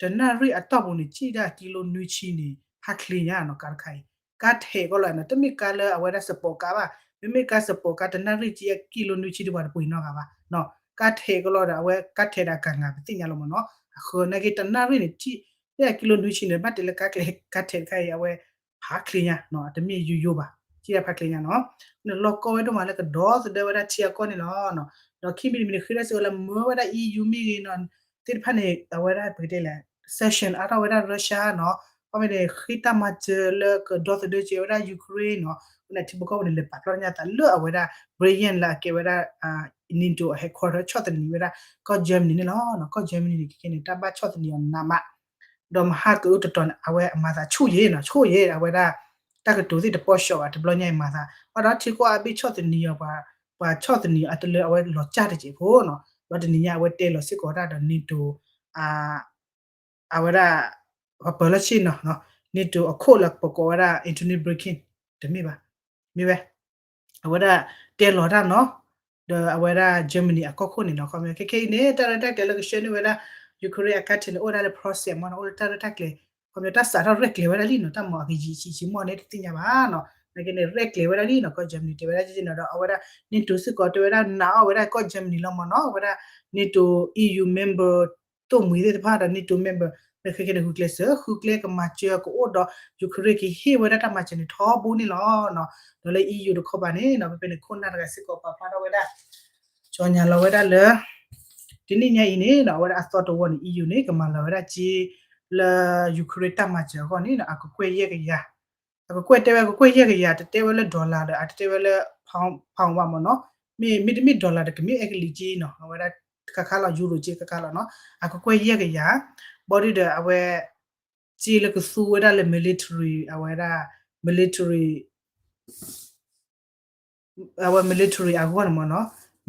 တနၣ်ရံၣ်အတီၢ်ပူၤန့ၣ် ကံၣ်ဒၣ်ကံလိနွံဆံန့ၣ် ဖးချ့ညါနီၤ ကါတခါအံၤ. ကါထဲးကီလီၤနီၤ, တမ့ၢ်ကါလၢအဝဲဒၣ်စပိာ်ကါဘၣ်, မ့မ့ၢ်ကါစပိာ်ကါ တနၣ်ရံၣ်ကံၣ်ဒၣ်ကံလိနွံဆံဒီးပှၤတပှ့ၤနီတဂၤဘၣ်နီၤ. ကါထဲးကီလီၤဒီး အဝဲကါထဲးဒီးအကၤငၤ ပသ့ၣ်ညါလီၤမ့ၢ်နီၤ. အဃိနာ်က့ တနၣ်ရံၣ်န့ၣ် ကံၣ်ဒၣ်ကံလိနွံဆံန့ၣ် ဘၣ်တဲလၢကါကျဲ ကါထဲးတခါအံၤ အဝဲ ဖးချ့ညါနီၤ, တမ့ၢ်ယိယိဘၣ်, ကံၣ်ဒၣ်ဖးချ့ညါနီၤ. လီၢ်ကီဝဲဒိၣ်မးလၢကဒီသဒၢဝဲဒၣ်ထံအကီၢ်န့ၣ်လီၤ. ဒီးခံမံၤတမံၤန့ၣ် ဃ့ထီၣ်စ့ၢ်ကီးလၢမၢဝဲဒၣ် E U မ့ၢ်ဂ့ၤနီၤ, သ့ၣ်တဖၣ်န့ၣ် အဝဲဒၣ်ပကတဲလဲၣ် sanction အါထီၣ်ဝဲဒၣ် Russia နီၤ. ခီမ့ၢ်န့ၣ် ဃ့တၢ်မၤစၢၤလၢကဒီသဒၢက့ၤဝဲဒၣ် Ukraine နီၤ. အဃိန့ၣ် ထံဖိကီၢ်ဖိန့ၣ် လဲၤပာ်ဖျါထီၣ်ညါသးလၢအဝဲဒၣ် Berlin လၢအကဲဝဲဒၣ် NATO headquarter ဆီၣ်သနံးဝဲဒၣ် ကီၢ် Germany န့ၣ်လီၤ. ကီၢ် Germany န့ၣ် ခဲခဲန့ၣ် တၢ်ဘၣ်ဆီၣ်သနံးအီၤနးမး ဒီးမဟါကအုတတီၤန့ၣ် အဝဲအမၤသးဆူၣ်ယဲနီၤ, ဆူၣ်ယဲ အဝဲဒၣ် တၢ်ကတိၤသ့ၣ်တပီၢ်ဆှီဘၣ် တဘျီညါအံၤမၤသး ဘၣ်ဒီးထံကီၢ်အါဘ့ၣ်ဆီၣ်သနံးအီၤ ပှၤဆီၣ်သနံးအီၤအတလၢအဝဲလီၤစၢ်တစဲးဖိနီၤ. ဒီးတနံၤညါအဝဲတဲလီၤစ့ၢ်ကီးတၢ်ဒီး NATO အဝဲဒၣ် ပှၤပၢၤလီၢ်ဆ့ၣ်နီၤ NATO အခိၣ်လၢပကိးဝဲဒၣ် Antony Blinken တမ့ၢ်ဘၣ်, မ့ၢ်ဝဲ အဝဲဒၣ်တဲလီၤတၢ်နီၤ, ဒီးအဝဲဒၣ် Germany အကီၢ်ခိၣ်န့ၣ်နီၤ ခီမ့ၢ်ခဲခဲအံၤန့ၣ် တၢ်ရဲၣ်တၢ်ကျဲၤလၢကဆှၢန့ၢ်ဝဲဒၣ် Ukraine အကါထဲးန့ၣ် အိၣ်ဝဲဒၣ်လၢ process မ့ၢ်နီၤ, အိၣ်လၢတၢ်ရဲၣ်တၢ်ကျဲၤ ခီမ့ၢ်တၢ်စးထီၣ်ရဲၣ်ကျဲၤဝဲဒၣ်လံနီၤ, တၢ်မၤအကယံာ်ဆံးဆံးမီၢ်န့ၣ် တသ့ၣ်ညါဘၣ်နီၤ. နာ်က့န့ၣ် ရဲၣ်ကျဲၤဝဲဒၣ်လံနီၤ, ကီၢ် Germany တဲဝဲဒၣ်ကဲန့ၣ်ဒီး အဝဲဒၣ် NATO စ့ၢ်ကီးတဲဝဲဒၣ်နာ်အီၤဝဲဒၣ်ကီၢ် Germany လီၤမ့ၢ်နီၤ, အဝဲဒၣ် NATO EU member သိၣ်မှံၤသ့ၣ်တဖၣ်ဒီး NATO member လၢခဲခဲန့ၣ် ဂုာ်ကျဲးစၢး ဃုကျဲကမၤစၢၤကအိၣ်ဒီး Ukraine ကဟ့ၣ်ဝဲဒၣ်တၢ်မၤစၢၤန့ၣ်ထီဘိန့ၣ်လီၤ. ဒီးလၢ EU တခီပၤန့ၣ်နီၤ ဖဲဖဲန့ၣ် ခိၣ်နၢ်တဂၤစ့ၢ်ကီးပာ်ဖျါထီၣ်ဝဲဒၣ် ကၠီညါလီၤဝဲဒၣ်လၢ တနံၣ်ညါအံၤန့ၣ်နီၤ အဝဲဒၣ်အသီတဝီန့ၣ် EU န့ၣ် ကမၤလီၤဝဲဒၣ်က့ လၢ Ukraine တၢ်မၤစၢၤအဂီၢ်န့ၣ်နီၤ အကကွဲၢ်ယဲၢ်ကယၤ, အကကွဲၢ်တဲဝဲ အကကွဲၢ်ယဲၢ်ကယၤ တတဲဝဲလၢ dollar ဒီး အတတဲဝဲလၢ pound ဘၣ်မ့ၢ်နီၤ, မ့မ့ၢ်တမ့ၢ် dollar ဒီး ကမ့ၢ်အဲကလံးက့နီၤ အဝဲဒၣ်တခါခါလီၤ euro က့ခါခါလီၤနီၤ အကကွဲၢ်ယဲၢ်ကယၤ, ဘီဒုဒီးအဝဲ က့လၢကသူဝဲဒၣ်လၢ military အဝဲဒၣ် military အဝဲ military အဂီၢ်န့ၣ်မ့ၢ်နီၤ,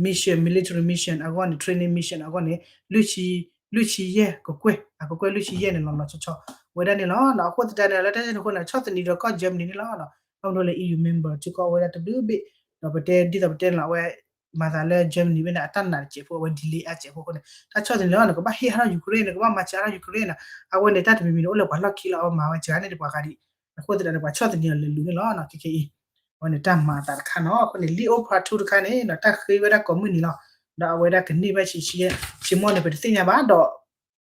mission military mission အဂီၢ်န့ၣ် training mission အဂီၢ်န့ၣ် လွံၢ်ဆံယဲၢ်ကကွဲၢ် အကကွဲၢ်လွံၢ်ဆံယဲၢ်န့ၣ် လီၤလီၤဆီဆီဝဲဒၣ်န့ၣ်လီၤ. အဃိသတးန့ၣ် လၢတၢ်န့ၣ်အဃိန့ၣ် ဆီၣ်သနံးဒီးကီၢ် Germany န့ၣ်လီၤ. ဘၣ်မနုၤလဲၣ် EU member ထံကီၢ်အိၣ်ဝဲဒၣ်တဘျုးဘ့ၣ်, ဒီးပတဲဒ်သိးပတဲန့ၣ်လီၤ အဝဲ မၤသးလၢ Germany ဘ့ၣ်န့ၣ် အတၢ်နာ်တစဲးဖိအဝဲ delay အါစဲးဖိအဃိန့ၣ် တၢ်ဆီၣ်သနံးလီၤ နကဘၣ်ဟ့ၣ်အါထီၣ် Ukraine နကဘၣ်မၤစၢၤအါထီၣ် Ukraine နီၤ, အဝဲန့ၣ် တၢ်တမံၤမံၤန့ၣ် အိၣ်လၢပှၤလီၢ်ခံလီၤ အဝဲမၤဝဲစှၤန့ၢ်ဒံးပှၤဂၤဒံး, အဃိသတးန့ၣ် ပှၤဆီၣ်သနံးအီၤလၢလူၤန့ၣ်လီၤ. ခဲခဲအံၤ အဝဲန့ၣ်တၢ်မၤအသးတခါနီၤ. အဃိန့ၣ် Leopard two တခါန့ၣ်နီၤ တၢ်ဃ့ဝဲဒၣ်ကိးမုၢ်နံၤလီၤ. ဒီးအဝဲဒၣ်ကန့ၢ်ဘၣ်ဆံးဆံး ဆံးမီၢ်န့ၣ် ပတသ့ၣ်ညါဘၣ်ဒီး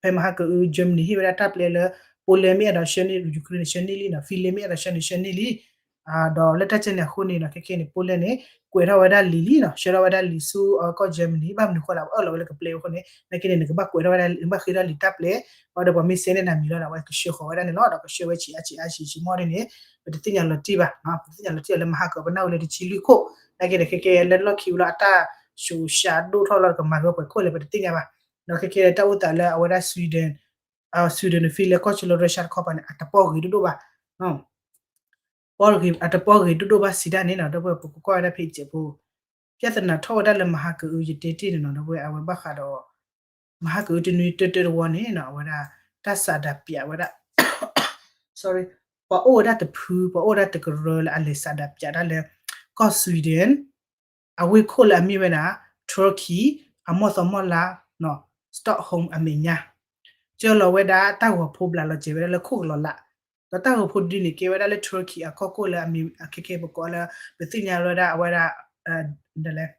ဖဲမဟါကအု Germany ဟ့ၣ်ဝဲဒၣ်တၢ်ပျဲလၢ Poland မ့ၢ်အဲၣ်ဒိးဆှၢန့ၢ် Ukraine န့ၣ် ဆှၢန့ၢ်လံနီၤ, Finland မ့ၢ်အဲၣ်ဒိးဆှၢန့ၣ် ဆှၢန့ၢ်လံ. ဒီးလၢတၢ်ကဲန့ၣ်အဃိန့ၣ်နီၤ ခဲခဲန့ၣ် Poland န့ၣ် ကွဲးထီၣ်ဝဲဒၣ်လံာ်လံနီၤ, ဆှၢထီၣ်ဝဲဒၣ်လံာ်ဆူကီၢ် Germany ဘၣ်မနုၤဃိလဲၣ် အဝဲအၢၣ်လီၤဝဲလၢကပျဲဝဲအဃိန့ၣ် နာ်က့န့ၣ် နကဘၣ်ကွဲးထီၣ်ဝဲဒၣ် နဘၣ်ဃ့ထီၣ်လံာ်တၢ်ပျဲ ဘၣ်ဒီးပှၤမ့ၢ်စဲန့ၢ်နမံၤလီၤဒီး အဝဲကဆှၢဃီၤဝဲဒၣ်န့ၣ်လီၤ. ဒီးကဆှၢဝဲဆံးအါဆံးအါဆံးဆံးဆံးမီၢ်ဒ်န့ၣ် ပတသ့ၣ်ညါလီၤတံၢ်ဘၣ်, ပတသ့ၣ်ညါလီၤတံၢ်အီၤလၢမဟါကပနၢ်ဝဲလၢတဆံလွံၢ်ခိၣ်, နာ်က့န့ၣ် ခဲခဲလၢလီၢ်ခံဝံၤလီၤ အတၢ်ဆူးရှးဒိၣ်ထီၣ်လီၤ ကမၤဂ့ၤပှဲၤခိၣ်လဲၣ် ပတသ့ၣ်ညါဘၣ်. ဒီးခဲခဲတၢ်အိၣ်သးလၢအဝဲဒၣ် Sweden, Sweden ဒီး Finland ကီၢ်ဆၢလၢ Russia တခီပၤန့ၣ် အတပီၢ်ဂ့ၤဒိၣ်ဒိၣ်ဘၣ် ပီၢ်ဂ့ၤ အတပီၢ်ဂ့ၤဒိၣ်ဒိၣ်ဘၣ်စံးဒၣ်န့ၣ်နီၤ, ဒီးပကကွၢ်ဝဲဒၣ်ဖဲအံၤစဲးဖိ ပြဿနာထီၣ်ဝဲဒၣ်လၢမဟါကအု ယတဲတ့ၢ်န့ၣ်နီၤ, ဒီးအဝဲဘၣ်ဃးဒီး မဟါကအုတနွံတၢတၢတဝီန့ၣ်နီၤ အဝဲဒၣ် တၢ်စးဒးပၠးဝဲဒၣ် sorry, ပှၤအိၣ်ဝဲဒၣ်တဖု ပှၤအိၣ်ဝဲဒၣ်တကရၢလၢအလဲၤစးဒးပၠးတၢ်လၢ ကီၢ် Sweden အဝ့ၢ်ခိၣ်လၢအမ့ၢ်ဝဲဒၣ် Turkey အမီၢ်သီမီၢ်လါ Stockholm အမဲာ်ညါ ကၢလီၤဝဲဒၣ်တၢ်ဂီၤဖိဘျးလီၤစဲၤဝဲဒၣ်လၢခိၣ်ကလီၤလး, ဒီးတၢ်ဂီၤဖိဒုန့ၣ် ကဲဝဲဒၣ်လၢ Turkey အကီၢ်ခိၣ်လၢအမ့ၢ် ခဲခဲပကိးလၢ ပသ့ၣ်ညါလၢဝဲဒၣ်အဝဲဒၣ် ဒ်လဲၣ်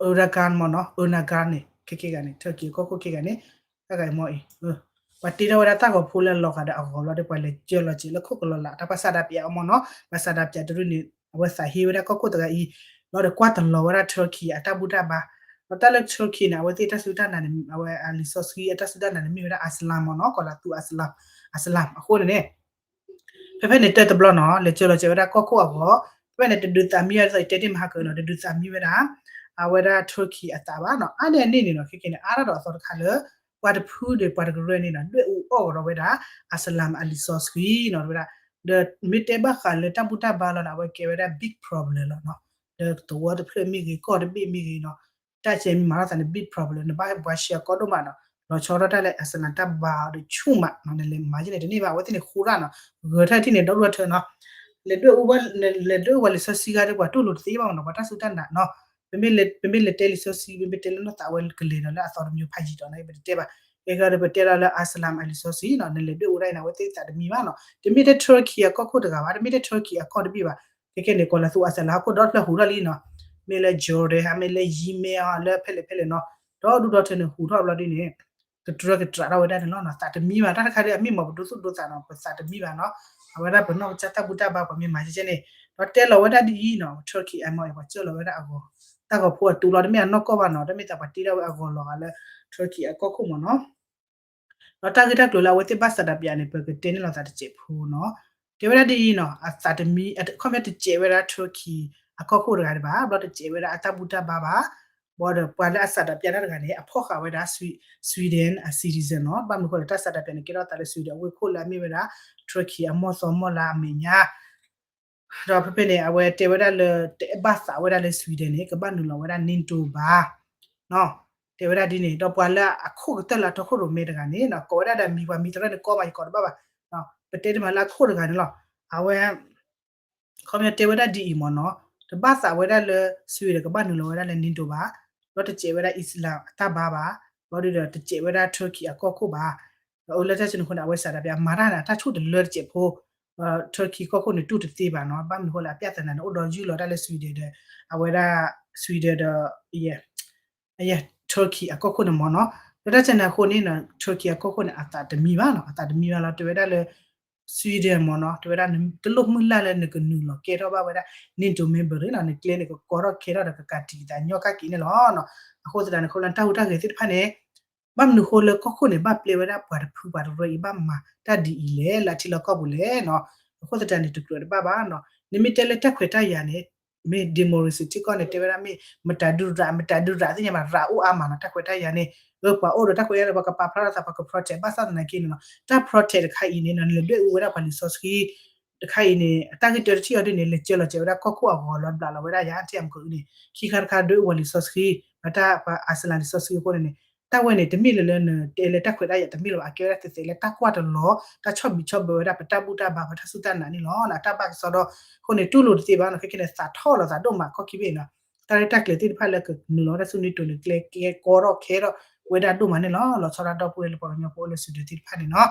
Erdogan မ့ၢ်နီၤ Erdogan န့ၣ် ခဲခဲဂၤန့ၣ် Turkey အကီၢ်ခိၣ်ခဲဂၤန့ၣ် တၢ်ဂၤအံၤမ့ၢ်အံၤ ပှၤတ့ထီၣ်ဝဲဒၣ်တၢ်ဂီၤဖိလၢလီၤဂာ်ဒီးအဂီၤဘျီဒီး ပှၤလဲၤကၢလီၤစဲၤလၢခိၣ်ကလီၤလး တၢ်ပှၤစးဒးပၠးအီၤမ့ၢ်နီၤ ပှၤစးဒးပၠးတရူၢ်န့ၣ် အဝဲသးဟ့ဝဲဒၣ်ကီၢ်ခိၣ်တဂၤအံၤ လီၤဒီးကွၢ်တလီၤဝဲဒၣ် Turkey အတၢ်ဘူၣ်တၢ်ဘါ ဒီးတၢ်လၢ Turkey န့ၣ် အဝဲသ့ၣ်တၢ်စူၢ်တၢ်နာ်န့ၣ် အဝဲအလံာ်စီဆှံအတၢ်စူၢ်တၢ်နာ်န့ၣ်မ့ၢ်ဝဲဒၣ် Islam မ့ၢ်နီၤ ကီၤလၤသူ Islam Islam အဃိန့ၣ်န့ၣ် ဖဲဖဲန့ၣ်တၢ်တဘျီနီၤ လဲၤကၢလီၤစဲၤဝဲဒၣ်ကီၢ်ခိၣ်အဂီၤ ဖဲဖဲန့ၣ် တဒုးသးမံဝဲဒၣ် ယတဲတ့ၢ်မဟါကၢနီၤ တဒုးသးမံဝဲဒၣ် အဝဲဒၣ် Turkey အသးဘၣ်နီၤ အါန့ၢ်အန့ၣ်န့ၣ်နီၤ ခဲကဲန့ၣ် အါထီၣ်ဒီးအသီတခါလၢ ပှၤတဖုဒီးပှၤတကရၢန့ၣ်နီၤ ဒွဲၣ်အူအီၣ်ကဒီးဝဲဒၣ် Islam အလံာ်စီဆှံနီၤ ဝဲဒၣ် ဒီးမ့ၢ်တဲဘၣ်ဃးလၢတၢ်ဘူၣ်တၢ်ဘါလီၤန့ၣ် အဝဲကဲဝဲဒၣ် big problem လီၤနီၤ ဒီးသဝီတဖျၢၣ်မ့ၢ်ဂ့ၤ ကီၢ်တဘ့ၣ်မ့ၢ်ဂ့ၤနီၤ တၢ်ဆဲးမံမၤထီၣ်သးန့ၣ် big problem နဘၣ်ပှၤဆှၢအကီၢ်ဒိၣ်မးနီၤ, လီၤဆီထီၣ်တၢ်လၢ asylum တၢ်ဘါအီၤဒီးဆူၣ်မးနီၤ, နလဲၤမၤယဲန့ၣ်တန့ၢ်ဘၣ်, အဝဲသ့ၣ်န့ၣ်ဃူတၢ်နီၤ, ဂၢၤထၢၣ်ထံၣ်န့ၣ် ဒီဒူၣ်ဒီထၢနီၤ, လဲၤဒွဲၣ်အူဝဲ လဲၤဒွဲၣ်အူဝဲလံာ်စီဆှံဂၤဒီး ပှၤတူၢ်လိာ်တသ့ဘၣ်နီၤ, ပှၤတၢ်စူၢ်တၢ်နာ်နီၤ, ပမ့ၢ်လဲၤတဲလံာ်စီဆှံ ပမ့ၢ်တဲလၢနီၢ်သးဝဲကလဲၤဒီးလၢအသီတမံၤဖးယံာ်ဒီးနီၤ ပတတဲဘၣ်, ကဲဃီဒီးပတဲလီၤလၢ asylum အလံာ်စီဆှံနီၤ, နလဲၤဒွဲၣ်အူဒၣ်အံၤန့ၣ် အဝဲသ့ၣ်သးတမံဘၣ်နီၤ, တမ့ၢ်ထဲ Turkey အကီၢ်ခိၣ်တဂၤဘၣ်, တမ့ၢ်ထဲ Turkey အကီၢ်တဘ့ၣ်ဘၣ်, ခဲကဲန့ၣ် ကီၤလၤသူ asylum ဟီၣ်ခိၣ်ဒီဖျၢၣ်ဟူးထီၣ်လံနီၤ, မ့ၢ်လၢ Jordan ဟါ မ့ၢ်လၢ ယံမ့ၢ်အီၤလၢဖဲလဲၣ်ဖဲလဲၣ်နီၤ, ဒီဒူၣ်ဒီထၢန့ၣ်ဟူးထီၣ်ဘျီဒ်န့ၣ် ကတြၢကတြးထီၣ်ဝဲဒၣ်န့ၣ်လီၤနီၤ, သးတမံဘၣ်, တၢ်တခါဒီးအမ့ၢ်မၤပဒိသူၣ်ဒိသးနီၤ, ပသးတမံဘၣ်နီၤ, အဝဲဒၣ်ပနီၢ်ကစၢ်တၢ်ဘူၣ်တၢ်ဘါ ပှၤမ့ၢ်မၤကဲကဲန့ၣ်, ဒီးတဲလီၤဝဲဒၣ်ဒ်အံၤနီၤ, Turkey အမ့ၢ်ပှၤစၢလီၤဝဲဒၣ်အဂီၤ, တၢ်ဂီၤဖိအတူလီၤ, တမ့ၢ်အနီၢ်ကီၢ်ဘၣ်နီၤ, တမ့ၢ်သးပှၤတ့ထီၣ်ဝဲအဂီၤလီၤဂာ်လၢ Turkey အကီၢ်ခိၣ်မ့ၢ်နီၤ ဒီးတၢ်ဂ့ၢ်တၢ်ကျိၤလၢအဝဲသ့ၣ်ဘၣ်ဆန္ဒပြန့ၣ် ပကတဲန့ၣ်လီၤသးတစဲးဖိနီၤ, တဲဝဲဒၣ်ဒ်အံၤနီၤ, အသးတမံ, ခီပညီတစဲးဝဲဒၣ် Turkey အကီၢ်ခိၣ်တဂၤတဘၣ်, ဘျီတစဲးဝဲဒၣ်အတၢ်ဘူၣ်တၢ်ဘါဘၣ်, ဘၣ်ဒီးပှၤလၢအဆန္ဒပြတၢ်တဂၤန့ၣ် အဖီၣ်ဃာ်ဝဲဒၣ် Sweden အ citizen နီၤ, ဘၣ်မနုၤဃိလဲၣ် တၢ်ဆန္ဒပြန့ၣ် ကဲထီၣ်သးလၢ Sweden အဝ့ၢ်ခိၣ်လၢအမ့ၢ်ဝဲဒၣ် Turkey အမီၢ်သီမီၢ်လါအမဲာ်ညါ ဒီးဖဲဖဲန့ၣ် အဝဲတဲဝဲဒၣ်လၢ တဘၣ်သးဝဲဒၣ်လၢ Sweden န့ၣ် ကဘၣ်နုာ်လီၤဝဲဒၣ် NATO ဘၣ်, တဲဝဲဒၣ်ဒ်န့ၣ်, ဒီးပှၤလၢအခိၣ်ကတၢၢ်လၢအတီခိၣ်ရိၣ်မဲတဂၤန့ၣ် ကိးဝဲဒၣ်ဒီးမံၤပှၤမံၤသရၢၣ်န့ၣ် ကိးမး ယကိးတဘၣ်ဘၣ်, ပတဲတမံၤလၢအခိၣ်တဂၤန့ၣ်လီၤ, အဝဲ ခီပညီတဲဝဲဒၣ်ဒ်အံၤမ့ၢ်နီၤ, တဘၣ်သးဝဲဒၣ်လၢ Sweden ကဘၣ်နုာ်လီၤဝဲဒၣ်လၢ NATO ဘၣ်, ဒီးတစဲးဝဲဒၣ် Islam အတၢ်ဘါဘၣ်, ဘျီဒုဒီးတစဲးဝဲဒၣ် Turkey အကီၢ်ခိၣ်ဘၣ်, ဒီးအိၣ်လၢတၢ်စဲန့ၣ်အဃိန့ၣ် အဝဲဆန္ဒပြအမၤတၢ်န့ၣ် အတၢ်ဆိၣ်တလၢတစဲးဖိ, Turkey ကီၢ်ခိၣ်န့ၣ် တူၢ်တသ့ဘၣ်နီၤ, ဘၣ်မနုၤဃိလဲၣ် အပြဿနာန့ၣ် အိၣ်ဒီးယုၢ်လီၤတၢ်လၢ Sweden ဒီး အဝဲဒၣ် Sweden ဒီး Turkey အကီၢ်ခိၣ်န့ၣ်မ့ၢ်နီၤ, လၢတၢ်စဲန့ၣ်အဃိန့ၣ် Turkey အကီၢ်ခိၣ်န့ၣ် အသးတမံဘၣ်နီၤ, အသးတမံဘၣ်လီၤ, တဲဝဲဒၣ်လၢ Sweden မ့ၢ်နီၤ, တဲဝဲဒၣ် တလိၣ်မုၢ်လၢ်လၢနကနုာ်လီၤကဲထီၣ်ဘၣ်ဝဲဒၣ် NATO member နီၤ, နကျဲန့ၣ် ကကီထီၣ်ခဲထီၣ်ဒီးကကးတံာ်သးညီကၣ်က့ၤန့ၣ်လီၤ. အဃိသတးန့ၣ် ခီဖျိလၢတၢ်ဟူးတၢ်ဂဲၤသ့ၣ်တဖၣ်န့ၣ် ဘၣ်မနုၤဃိလၢကီၢ်ခိၣ်န့ၣ် ဘၣ်ပျဲဝဲဒၣ်ပှၤတဖုပှၤတရၢအံၤ ဘၣ်မၤတၢ်ဒ်အံၤလဲၣ် လၢအထံလီၢ်ကီၢ်ပူၤလဲၣ်နီၤ, အဃိသတးန့ၣ် တကြၢးတဘၣ်ဘၣ်နီၤ, နမ့ၢ်တဲလၢတၢ်ခွဲးတၢ်ယာ်န့ၣ် မ့ၢ် democracy ထံကီၢ်န့ၣ် တဲဝဲဒၣ်မ့ၢ် မတၤဒုရၣ် မတၤဒုရၣ်သ့ၣ်ညါဘၣ် ရၣ်အိၣ်အါမးနီၤ, တၢ်ခွဲးတၢ်ယာ်န့ၣ် အပှၤအိၣ်ဒီးတၢ်ခွဲးတၢ်ယာ်န့ၣ် ပှၤကပာ်ဖျါထီၣ်သး ပှၤက protect ဘၣ်ဆၣ်သနာ်က့န့ၣ်နီၤ, တၢ် protect တခါအံၤန့ၣ်နီၤ နလဲၤဒွဲၣ်အူဝဲဒၣ်ပှၤလံာ်စီဆှံ တခါအံၤန့ၣ် အတၢ်ဂ့ၢ်တၢတထံၣ်အီၤဒ်န့ၣ် လဲၤစၢလီၤစဲးဝဲဒၣ်ကီၢ်ခိၣ်အဂီၤလီၤဘျးလီၤဝဲဒၣ်ယၤ ထံၣ်အမကန့ၣ် ခံခါတခါဒွဲၣ်အူပှၤလံာ်စီဆှံ ပတၢ်ပှၤအၤစလမ်လံာ်စီဆှံအဃိန့ၣ်န့ၣ် တၢ်ဝဲန့ၣ် တမ့ၢ်လၢလၢနတဲလၢတၢ်ခွဲးတၢ်ယာ်တမ့ၢ်လၢၤဘၣ် အကဲဝဲဒၣ်သဲးသဲးလၢတၢ်ကွၢ်တလီၤ တၢ်ဆီၣ်ဘံးဆီၣ်ဘၢဝဲဒၣ်ပတၢ်ဘူၣ်တၢ်ဘါပတၢ်စူၢ်တၢ်နာ်န့ၣ်လီၤ. အတၢ်ဘၣ်ကစီဒီအဃိန့ၣ် တူၢ်လိာ်တသ့ဘၣ်နီၤ ခဲကဲန့ၣ် သးထီၣ်လီၤသးဒိၣ်မးကီၢ်ခံဘ့ၣ်နီၤ တၢ်ရဲၣ်တၢ်ကျဲၤသ့ၣ်တဖၣ်လၢကနုာ်လီၤဝဲဒၣ်ဆူ NATO န့ၣ် ကျဲကဲကီထီၣ်ခဲထီၣ်ဝဲဒၣ်ဒိၣ်မးန့ၣ်လီၤ. လီၤဆီဒၣ်ဒီပုၢ်ဝဲၢ်လၢပှၤကညီဖိအိၣ်လၢ Sweden သ့ၣ်တဖၣ်န့ၣ်နီၤ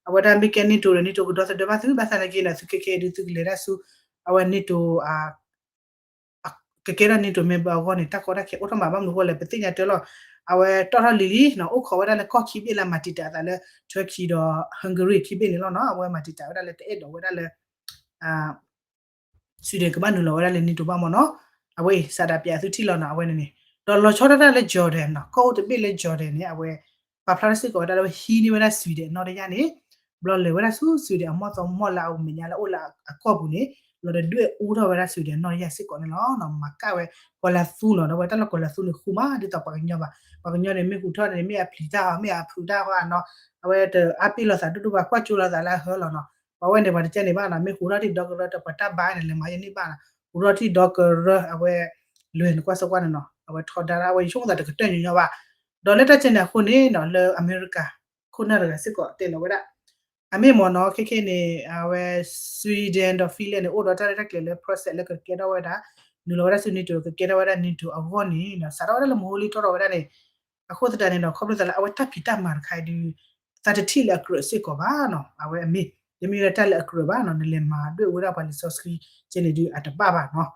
အဝဲဒၣ်မ့ၢ်ကဲ NATO ဒီး NATO ကဒီသဒၢဘၣ်သု ဘၣ်ဆၣ်သနာ်က့န့ၣ် သုခဲကဲဒုးသုကလဲၤဒၣ်ဆူ အဝဲ NATO ကကဲထီၣ် NATO member အဂီၢ်န့ၣ် တၢ်ကီတၢ်ခဲအိၣ်ထီၣ်မး ဘၣ်မနုၤအဃိလဲၣ် ပသ့ၣ်ညါတၢ်လီၤ. အဝဲတီၣ်ထီၣ်လံၤလံနီၤ အိၣ်ခိးဝဲဒၣ်လၢကီၢ်ခံဘ့ၣ်လၢမၤတံာ်တာ်အသးလၢ Turkey ဒီး Hungary ခံဘ့ၣ်န့ၣ်လီၤနီၤ အဝဲမၤတံာ်တာ်ဝဲဒၣ်လၢတအဲၣ်ဒိးဝဲဒၣ်လၢ Sweden ကဘၣ်နုာ်လီၤဝဲဒၣ်လၢ NATO ဘၣ်မ့ၢ်နီၤ အဝဲအံၤ ဆန္ဒပြသုထံၣ်လီၤနီၤ အဝဲန့ၣ်န့ၣ် ဒီးလီၤဆီဒၣ်တၢ်လၢ Jordan နီၤ ကီၢ်အိၣ်တဘ့ၣ်လၢ Jordan န့ၣ် အဝဲ ပာ်ဖျါထီၣ်စ့ၢ်ကီးဝဲဒၣ်လၢဝဲဟံးန့ၢ်ဝဲဒၣ် Sweden နီၢ်တယၢ်န့ၣ် ဘျီလဲၤဝဲဒၣ်ဆူ Sweden အမီၢ်သီမီၢ်လၢအမဲာ်ညါလၢအိၣ်လၢအကီၢ်ပူၤန့ၣ် လီၤဒီးဒွဲၣ်အူထီၣ်ဝဲဒၣ် Sweden နီၢ်တယၢ်စ့ၢ်ကီးန့ၣ်လီၤ. မၤကၣ်ဝဲ ကီၤလၤသူနီၤ ဒီးဝဲတၢ်လၢကီၤလၤသူန့ၣ်ဃူမး ဒ်သိးပှၤကညီဘၣ် ပှၤကညီန့ၣ် မ့ၢ်ဟူးထီၣ်န့ၣ် မ့ၢ်အဖျံးတၢ်ဟီ မ့ၢ်အဖုးတၢ်ဟီနီၤ အဝဲတအါပ့ၢ်လိာ်သးဒိၣ်ဒိၣ်ဘၣ် ကွၢ်ကၠိလိာ်သးလၢအဟၢလီၤနီၤ ပှၤဝဲန့ၣ် ပှၤတကဲန့ၣ်ဘၣ်နီၤ မ့ၢ်ဟူးထီၣ်ထံၣ်ဒီကရၢ ဒီးပှၤတၢ်ဘါန့ၣ် လဲၤမၤယဲန့ၣ်ဘၣ်နီၤ ဟူးထီၣ်ထံၣ်ဒီကရၢ အဝဲ လွဲၢ်နကွၢ်စၢၤကွၢ်န့ၣ်နီၤ အဝဲထီဒါဒၣ် အဝဲယဆိကမိၣ်သးတကတၢၢ်ညီညီဘၣ် ဒီးလၢတၢ်ကဲန့ၣ်အဃိန့ၣ်နီၤ လၢအမဲရကၤ ခိၣ်နၢ်တဂၤစ့ၢ်ကီးတဲလီၤဝဲဒၣ် အမ့ၢ်မ့ၢ်နီၤ ခဲခဲန့ၣ် အဝဲ Sweden ဒီး Finland န့ၣ် အိၣ်ဒီးတၢ်ရဲၣ်တၢ်ကျဲၤလၢ process လၢကကဲထီၣ်ဝဲဒၣ် နုာ်လီၤဝဲဒၣ်ဆူ NATO ကကဲထီၣ်ဝဲဒၣ် NATO အဂီၢ်န့ၣ်နီၤ စးထီၣ်ဝဲဒၣ်လၢမဟိလံတီၢ်ထီၣ်ဝဲဒၣ်န့ၣ် အဃိသတးန့ၣ်ဒီး ခီဖျိသးလၢအဝဲတၢ်ဖံးတၢ်မၤတခါအံၤဒုး သးတထံၣ်လၢအကြၢးစ့ၢ်ကီးဘၣ်နီၤ အဝဲအမ့ၢ် တမ့ၢ်လၢတၢ်လၢအကြၢးဘၣ်နီၤ နလဲၤမၤဒွဲၣ်အူဝဲဒၣ်ပှၤလံာ်စီဆှံ ကဲန့ၣ်ဒုးအတဘၣ်ဘၣ်နီၤ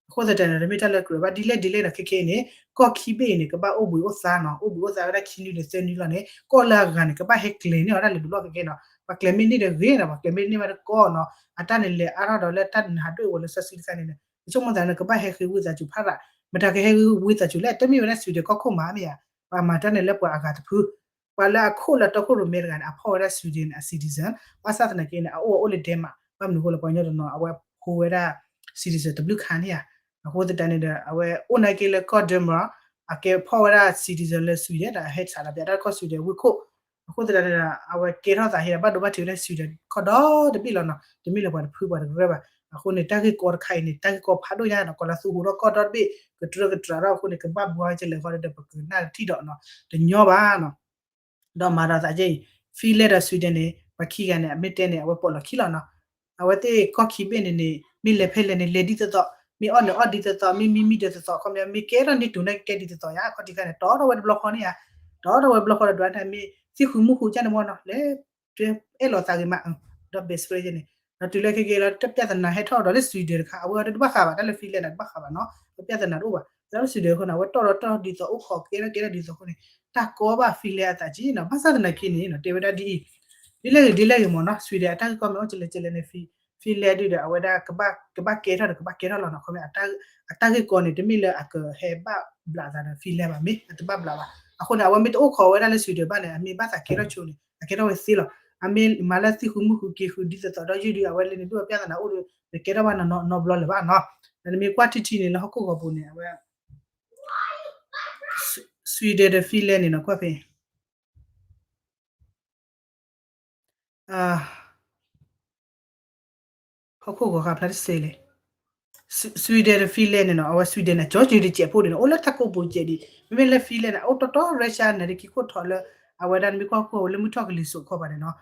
အဃိသတးန့ၣ် တမ့ၢ်တၢ်လၢအကြၢးဘၣ် ဒ်လဲၣ်ဒ်လဲၣ်ဒီး ခဲခဲအံၤန့ၣ် ကီၢ်ခံဘ့ၣ်အံၤန့ၣ် ကဘၣ်အိၣ်ဘှံးအိၣ်သါနီၤ အိၣ်ဘှံးအိၣ်သါဝဲဒၣ်ခံနွံဒီးသၢနွံလီၤန့ၣ် ကီၢ်လၢအဂၤန့ၣ် ကဘၣ်ဟဲကျဲၤန့ၢ်အီၤဒၣ်လၢတဘျီခဲခဲနီၤ ပှၤကျဲၤမ့ၢ်န့ၢ်ဒီးဂ့ၤနီၤ ပှၤကျဲၤမ့ၢ်န့ၢ်ဘၣ်တကီၢ်နီၤ အတၢ်န့ၣ်လဲၤအါထီၣ်ဒီးလၢတၢ်နဟးဒွဲၣ်ဝဲလၢစီဆှံတခါန့ၣ် ယဆိကမိၣ်သးန့ၣ် ကဘၣ်ဟဲဃ့ဝံသးစူၤဖးရး မတၤကဟဲဃ့ဝံသးစူၤလဲၣ် တမ့ၢ်ဝဲဒၣ် Sweden ကီၢ်ခိၣ်မးမ့ၢ်ဧါ ပှၤမၤတၢ်န့ၣ်လၢပှၤအဂၤတဖု ပှၤလၢအခိၣ်လၢအတီခိၣ်ရိၣ်မဲတဂၤန့ၣ် အဖီၣ်ဝဲဒၣ် Sweden အ citizen ဘၣ်ဆၣ်သနာ်က့န့ၣ် အအိၣ်အအိၣ်လၢ Denmark ဘၣ်မနုၤအဃိလဲၣ် ပှၤကညီတနီၤ အဝဲဖိဝဲဒၣ် citizen တဘျုးခါန့ၣ်ဧါ အဃိသတးန့ၣ်ဒီး အဝဲအိၣ်နာ်က့လၢကီၢ် Denmark အကဲဖီၣ်ဝဲဒၣ် citizen လၢ Sweden ဒီးအဟဲဆန္ဒပြတၢ်ကီၢ် Sweden ဝ့ၢ်ခိၣ် အဃိသတးန့ၣ်ဒီး အဝဲကဲထီၣ်သးဟ့ဒီးဘၣ်ဒိဘၣ်ထံးဝဲဒၣ် Sweden ခီဒီတဘ့ၣ်လီၤနီၤ တမ့ၢ်လၢပှၤတဖုပှၤတကရၢဘၣ် အဃိန့ၣ် တၢ်ဂ့ၢ်ကီတခါအံၤန့ၣ် တၢ်ဂ့ၢ်ကီဖးဒိၣ်ညါနီၤ, ကီၤလၤသူဟူးထီၣ်ကီၢ်ထီၣ်တဘ့ၣ် ကတြၢကတြးထီၣ်အဃိန့ၣ် ကဘၣ်ဘှါကလဲာ်ဃီဒီး ပကနၣ်တထံၣ်ဒီးနီၤ, တညီဘၣ်နီၤ. ဒီးမၤဒီးသးကဲအံၤ Finland ဒီး Sweden န့ၣ် ပှၤခံဂၤန့ၣ် အမ့ၢ်တဲန့ၣ် အဝဲပိာ်လီၤခံလီၤနီၤ. အဝဲသ့ၣ်ကီၢ်ခံဘ့ၣ်န့ၣ်န့ၣ် မ့ၢ်လဲၤဖဲလဲၣ်န့ၣ် လဲၤဒ်သိးသိး, မ့ၢ်အီၣ်န့ၣ်အီၣ်ဒ်သိးသိး, မ့ၢ်မံမံဒ်သိးသိး, ခီပညီ မ့ၢ်ကဲထီၣ် NATO န့ၣ် ကကဲဒ်သိးသိးယါ, အခီၣ်ထံးခါန့ၣ် တီထီၣ်ဝဲတဘျီဃီန့ၣ်ယါ, တီထီၣ်ဝဲတဘျီဃီဒီး ဒွးန့ၣ်မ့ၢ်သံၣ်ဃုာ်မူဃုာ်ကၢ်န့ၣ်မ့ၢ်နီၤ, လဲၤ အဲၣ်လိာ်သးဂ့ၤမး, ဒီး best friend န့ၣ်, ဒီးတုၤလၢခဲက့ၤလီၤ တၢ်ပြဿနာဟဲထီၣ်ဒီးလၢ Sweden တခါ, အဝဲအံၤတဘၣ်ဃးဘၣ်, တၢ်လၢ Finland န့ၣ် တဘၣ်ဃးဘၣ်နီၤ, တၢ်ပြဿနာတအိၣ်ဘၣ်, တၢ်လၢ Sweden အဃိန့ၣ် အဝဲတီၢ်ဒီးတီၢ်ဒ်သိး အိၣ်ခိးကဲထီၣ်ကဲထီၣ်ဒ်သိးအဃိန့ၣ် တၢ်ကီဘၣ် Finland အသးက့နီၤ, ဘၣ်ဆၣ်သနာ်က့န့ၣ်နီၤ တဲဝဲဒၣ်ဒ်အံၤ, ဒ်လဲၣ်ဂ့ၤဒ်လဲၣ်ဂ့ၤမ့ၢ်နီၤ Sweden အတၢ်ဂ့ၢ်ကီမ့ၢ်အိၣ်ကလဲာ်ကလဲာ်န့ၣ် Finland ဒုဒီး အဝဲဒၣ် ကဘၣ်ကဲထီၣ်ဒီး ကဘၣ်ကဲထီၣ်လီၤနီၤ, ခီပညီ အတၢ်ဂ့ၢ်ကီန့ၣ် တမ့ၢ်လၢအကဟဲဘၣ်ဘျးသးဒီး Finland ဘၣ်, မ့ၢ်အတဘၣ်ဘျးဘၣ်, အဃိန့ၣ် အဝဲမ့ၢ်တအိၣ်ခိးဝဲဒၣ်လၢ Sweden ဘၣ်န့ၣ် အမ့ၢ်ဘၣ်သးကဲထီၣ်ဆိန့ၣ် အကဲထီၣ်ဝဲသ့လီၤ, အမ့ၢ်မၤလၢသံၣ်ဃုာ်မူဃုာ်က့ၤဃုာ်ဒ်သိးသိးဒီးယုၢ်ဒု အဝဲလဲၤန့ၣ် ဒုအပြဿနာအိၣ်ဒီး နကဲထီၣ်ဘၣ်နီၤနီၤဘျီလၢၤဘၣ်နီၤ, ဒီးနမ့ၢ်ကွၢ်ထံထံန့ၣ်လၢဟီၣ်ခိၣ်ဂီၤပူၤန့ၣ် အဝဲ Sweden ဒီး Finland န့ၣ်နီၤ ကွၢ်ဖဲ ဟီၣ်ခိၣ်ဂီၤဃာ်ဖျါတစဲးလဲၣ်, Sweden ဒီး Finland န့ၣ်နီၤ, အဝဲ Sweden န့ၣ် ကၠီကၠီတစဲးဖိန့ၣ်နီၤ အိၣ်လၢတၢ်ကိးပူၤစဲးဒံး, မ့မ့ၢ်လၢ Finland န့ၣ် အအိၣ်တီတီ Russia န့ၣ် တခံခိၣ်ထီၣ်လၢ အဝဲဒၣ်နမ့ၢ်ကွၢ်ခိၣ်ဝဲလၢမုၢ်ထီၣ်ကလံၤစိးခီပၤန့ၣ်နီၤ,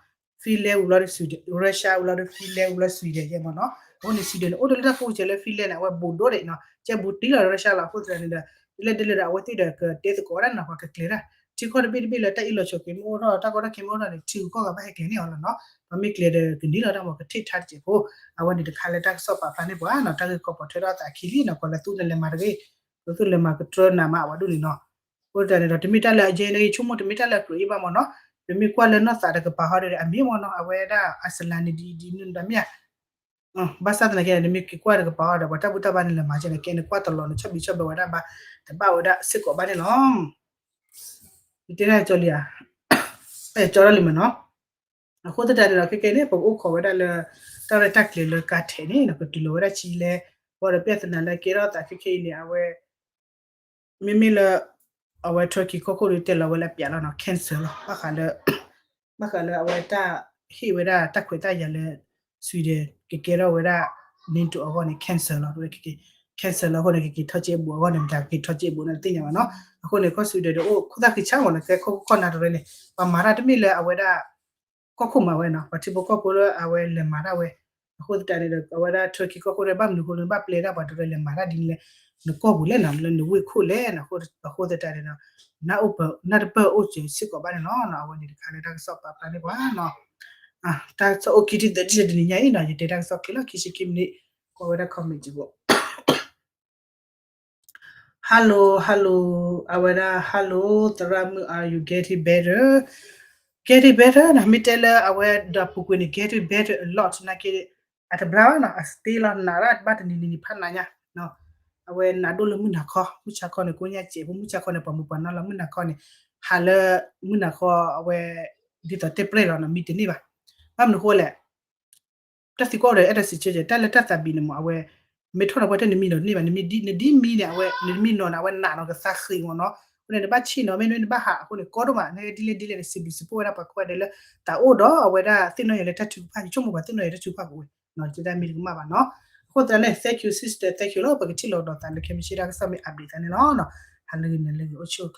Finland ဝံၤလီၤဒီး Russia ဝံၤလီၤဒီး Finland ဝံၤလီၤ Sweden ယဲမ့ၢ်နီၤ, အဃိန့ၣ် Sweden န့ၣ် အိၣ်တလၢတၢ်ကိးပူၤစဲးလၢ Finland န့ၣ် အဝဲဘူးဒိၣ်ဒံးနီၤ, ကဲဘူးတံၢ်လီၤ Russia လီၤ, အဃိသတးန့ၣ်ဒီး ဒ်လဲၣ်ဒ်လဲၣ်ဒီး အဝဲသ့ၣ်ဒီးကတဲသကိးဝဲဒၣ်နီၤ ပှၤကကျဲၤတၢ် ထံကီၢ်တဘ့ၣ်တဘ့ၣ်လၢတၢ်အ့ၣ်လိာ်ဆိးက့မ့ၢ်အိၣ်ထီၣ် တၢ်ကီတၢ်ခဲမ့ၢ်အိၣ်ထီၣ်န့ၣ် ထံဂုၤကီၢ်ဂၤဘၣ်ဟဲကျဲၤန့ၢ်အီၤလီၤနီၤ, ပမ့ၢ်ကျဲၤဒီးကန့ၢ်လီၤတၢ်မၤကထံၣ်ထါတစဲးဖိ, အဝဲန့ၣ်တခါလၢတၢ်ကစီၣ်ပာ်ဖျါန့ၢ်ပှၤနီၤ, တၢ်ဂ့ၢ်ကီပိာ်ထွဲထီၣ်သးခံလံနီၤ, ကီၤလၤသူန့ၣ်လဲၤမၤတဂ့ၤ, ကီၤလၤသူလဲၤမၤကတြၢနးမးအဝဲဒၣ်န့ၣ်နီၤ, အဃိသတးန့ၣ်ဒီး တမ့ၢ်တၢ်လၢအယဲန့ၣ်ဂ့ၤ ဆိကမိၣ်တမ့ၢ်တၢ်လၢအကြၢးအံၤဘၣ်မ့ၢ်နီၤ, ပမ့ၢ်ကွၢ်လၢနီၢ်သးတကပၤဟီဒီး အမ့ၢ်မ့ၢ်နီၤ အဝဲဒၣ် Iceland န့ၣ်ဒ်အံၤဒ်နုၤတမ့ၢ်ဧါ ဘၣ်ဆၣ်သနာ်က့ နမ့ၢ်က့ၤကွၢ်တကပၤအီၤဒီး ပှၤတၢ်ဘူၣ်တၢ်ဘါန့ၣ် လဲၤမၤကဲန့ၣ် ကဲန့ၣ်ကွၢ်တလီၤန့ၣ် ဆီၣ်ဘံးဆီၣ်ဘၢဝဲဒၣ်ဘၣ် တဘၣ်ဝဲဒၣ်စ့ၢ်ကီးဘၣ်န့ၣ်လီၤ. ယတဲဒၣ်ကၠီလံဧါ, ကၠီထီၣ်လံမ့ၢ်နီၤ. အဃိသတးန့ၣ်ဒီး ခဲကဲန့ၣ် ပကအိၣ်ခိးဝဲဒၣ်လၢ တၢ်ရဲၣ်တၢ်ကျဲၤလၢကါထဲးန့ၣ် ကတုၤလီၤဝဲဒၣ်ဆံလဲၣ်, ဘၣ်ဒီးပြဿနာလၢကဲထီၣ်သးခဲခဲအံၤန့ၣ် အဝဲ မ့မ့ၢ်လၢ အဝဲ Turkey ကီၢ်ခိၣ်ဒီးတဲလီၤဝဲလၢပျးလီၤနီၤ cancel လီၤ. ဘၣ်ဃးလၢ ဘၣ်ဃးလၢအဝဲတၢ်ဟ့ၣ်ဝဲဒၣ်တၢ်ခွဲးတၢ်ယာ်လၢ Sweden ကကဲထီၣ်ဝဲဒၣ် NATO အဂီၢ်န့ၣ် cancel လီၤ. cancel လီၤအဃိန့ၣ် ကက့ၤထီၣ်က့ၤဘူးအဂီၢ်န့ၣ် မတၤကက့ၤထီၣ်က့ၤဘူးန့ၣ် တသ့ၣ်ညါဘၣ်နီၤ. အဃိန့ၣ် ကီၢ် Sweden ဒီးအိၣ်ခိၣ်သၣ်ဃံဆါမးနီၤ ကဲခိၣ်ခိၣ်နၢ်တရၢန့ၣ် ပှၤမၤတၢ်တမ့ၢ်လၢအဝဲဒၣ် ကီၢ်ခိၣ်မၤဝဲနီၤ ပှၤထံဖိကီၢ်ဖိလၢအဝဲလဲၤမၤတၢ်ဝဲ. အဃိသတးန့ၣ်ဒီး အဝဲဒၣ် Turkey ကီၢ်ခိၣ်ဒီး ဘၣ်မနုၤအဃိလၢဘၣ်ပျဲတၢ်ပှၤတရၢလဲၤမၤတၢ်ဒ်န့ၣ်လဲၣ် နကီၢ်ပူၤလဲၣ်နီၤ လၢနဝ့ၢ်ခိၣ်လဲၣ်နီၤ. အဃိသတးန့ၣ်ဒီး နၢ်အိၣ်ပၢၤ နၢ်တပၢၢ်အိၣ်စၢၤစ့ၢ်ကီးဘၣ်န့ၣ်လီၤ. အဝဲန့ၣ်တခါလၢတၢ်ကစီၣ်ပာ်ဖျါန့ၢ်ပှၤနီၤ. တၢ်ကစီၣ်အိၣ်ခံထံၣ်သၢထံၣ်လၢတနံၤညါအံၤနီၤ ယတဲတၢ်ကစီၣ်ခံလီၤခံဆံခံမံးနံး ကွၢ်ဝဲဒၣ် comment က့ၤဘိ Hello hello အဝဲဒၣ် hello သရၣ်မုၣ် are you getting better? Getting better နီၤ မ့ၢ်တဲလၢအဝဲဒီးပူၤကွံာ်န့ၣ် getting better a lot နာ်က့ အတဘျါဘၣ်နီၤ အ stay လီၤ နးဒၣ်ဘၣ်တနံၤနံၤနံၤဖးနးညါ အဝဲနးဒိၣ်လၢမုၢ်နၤခီ မုၢ်ဆါခီန့ၣ် ကိညၢ်စဲးဖိ မုၢ်ဆါခီန့ၣ် ပှၤမူပှၤနီၢ်လီၤ မုၢ်နၤခီန့ၣ် ဟးလၢ မုၢ်နၤခီအဝဲ ဒ်သိးတဲပျဲၢ်လီၤနီၤ မံတန့ၢ်ဘၣ်. ဘၣ်မနုၤဃိလဲၣ် တၢ်သံကွၢ်ဒီး အဲၣ်ဒိးစံးဆၢကဲ တၢ်လၢတၢ်သးဘံးန့ၣ်မ့ၢ် အဝဲ မ့ၢ်ထီၣ်ဒီးပှၢ်တၢ်နမံနီၤတန့ၢ်ဘၣ် နဒ်မံန့ၣ် အဝဲ နမံနီၤန့ၣ် အဝဲနးနီၤကသးဃံးမ့ၢ်နီၤ အဃိန့ၣ် နဘၣ်ဆံးနီၤ မ့တမ့ၢ်နဘၣ်ဟး အဃိန့ၣ် ကီဒိၣ်မး နဒ်လဲၣ်ဒ်လဲၣ်န့ၣ် စံးဘျုးစံးဖှိၣ်ဝဲဒၣ်ပှၤကိးဂၤဒဲးလၢ တၢ်အိၣ်ဒီးအဝဲဒၣ်သ့ၣ်နီၣ်ယၤလၢတၢ်ထုကဖၣ် ယဆိကမိၣ်ပှၤသ့ၣ်နီၣ်ယၤတၢ်ထုကဖၣ်ကအိၣ်ဝဲ တၢ်မ့ၢ်တကမၣ်ဘၣ်နီၤ. အဃိသတးန့ၣ် thank you sister thank you လီၤ ပကထံၣ်လိာ်ကဒီးသးလၢခဲမုၢ်ဆ့ၣ်တၢ်ကစီၣ်မ့ၢ် update သးန့ၣ်လီၤ. ဟးလၢဂ့ၤန့ၣ်လၢဂ့ၤ အိၣ်ဆူၣ်အိၣ်ချ့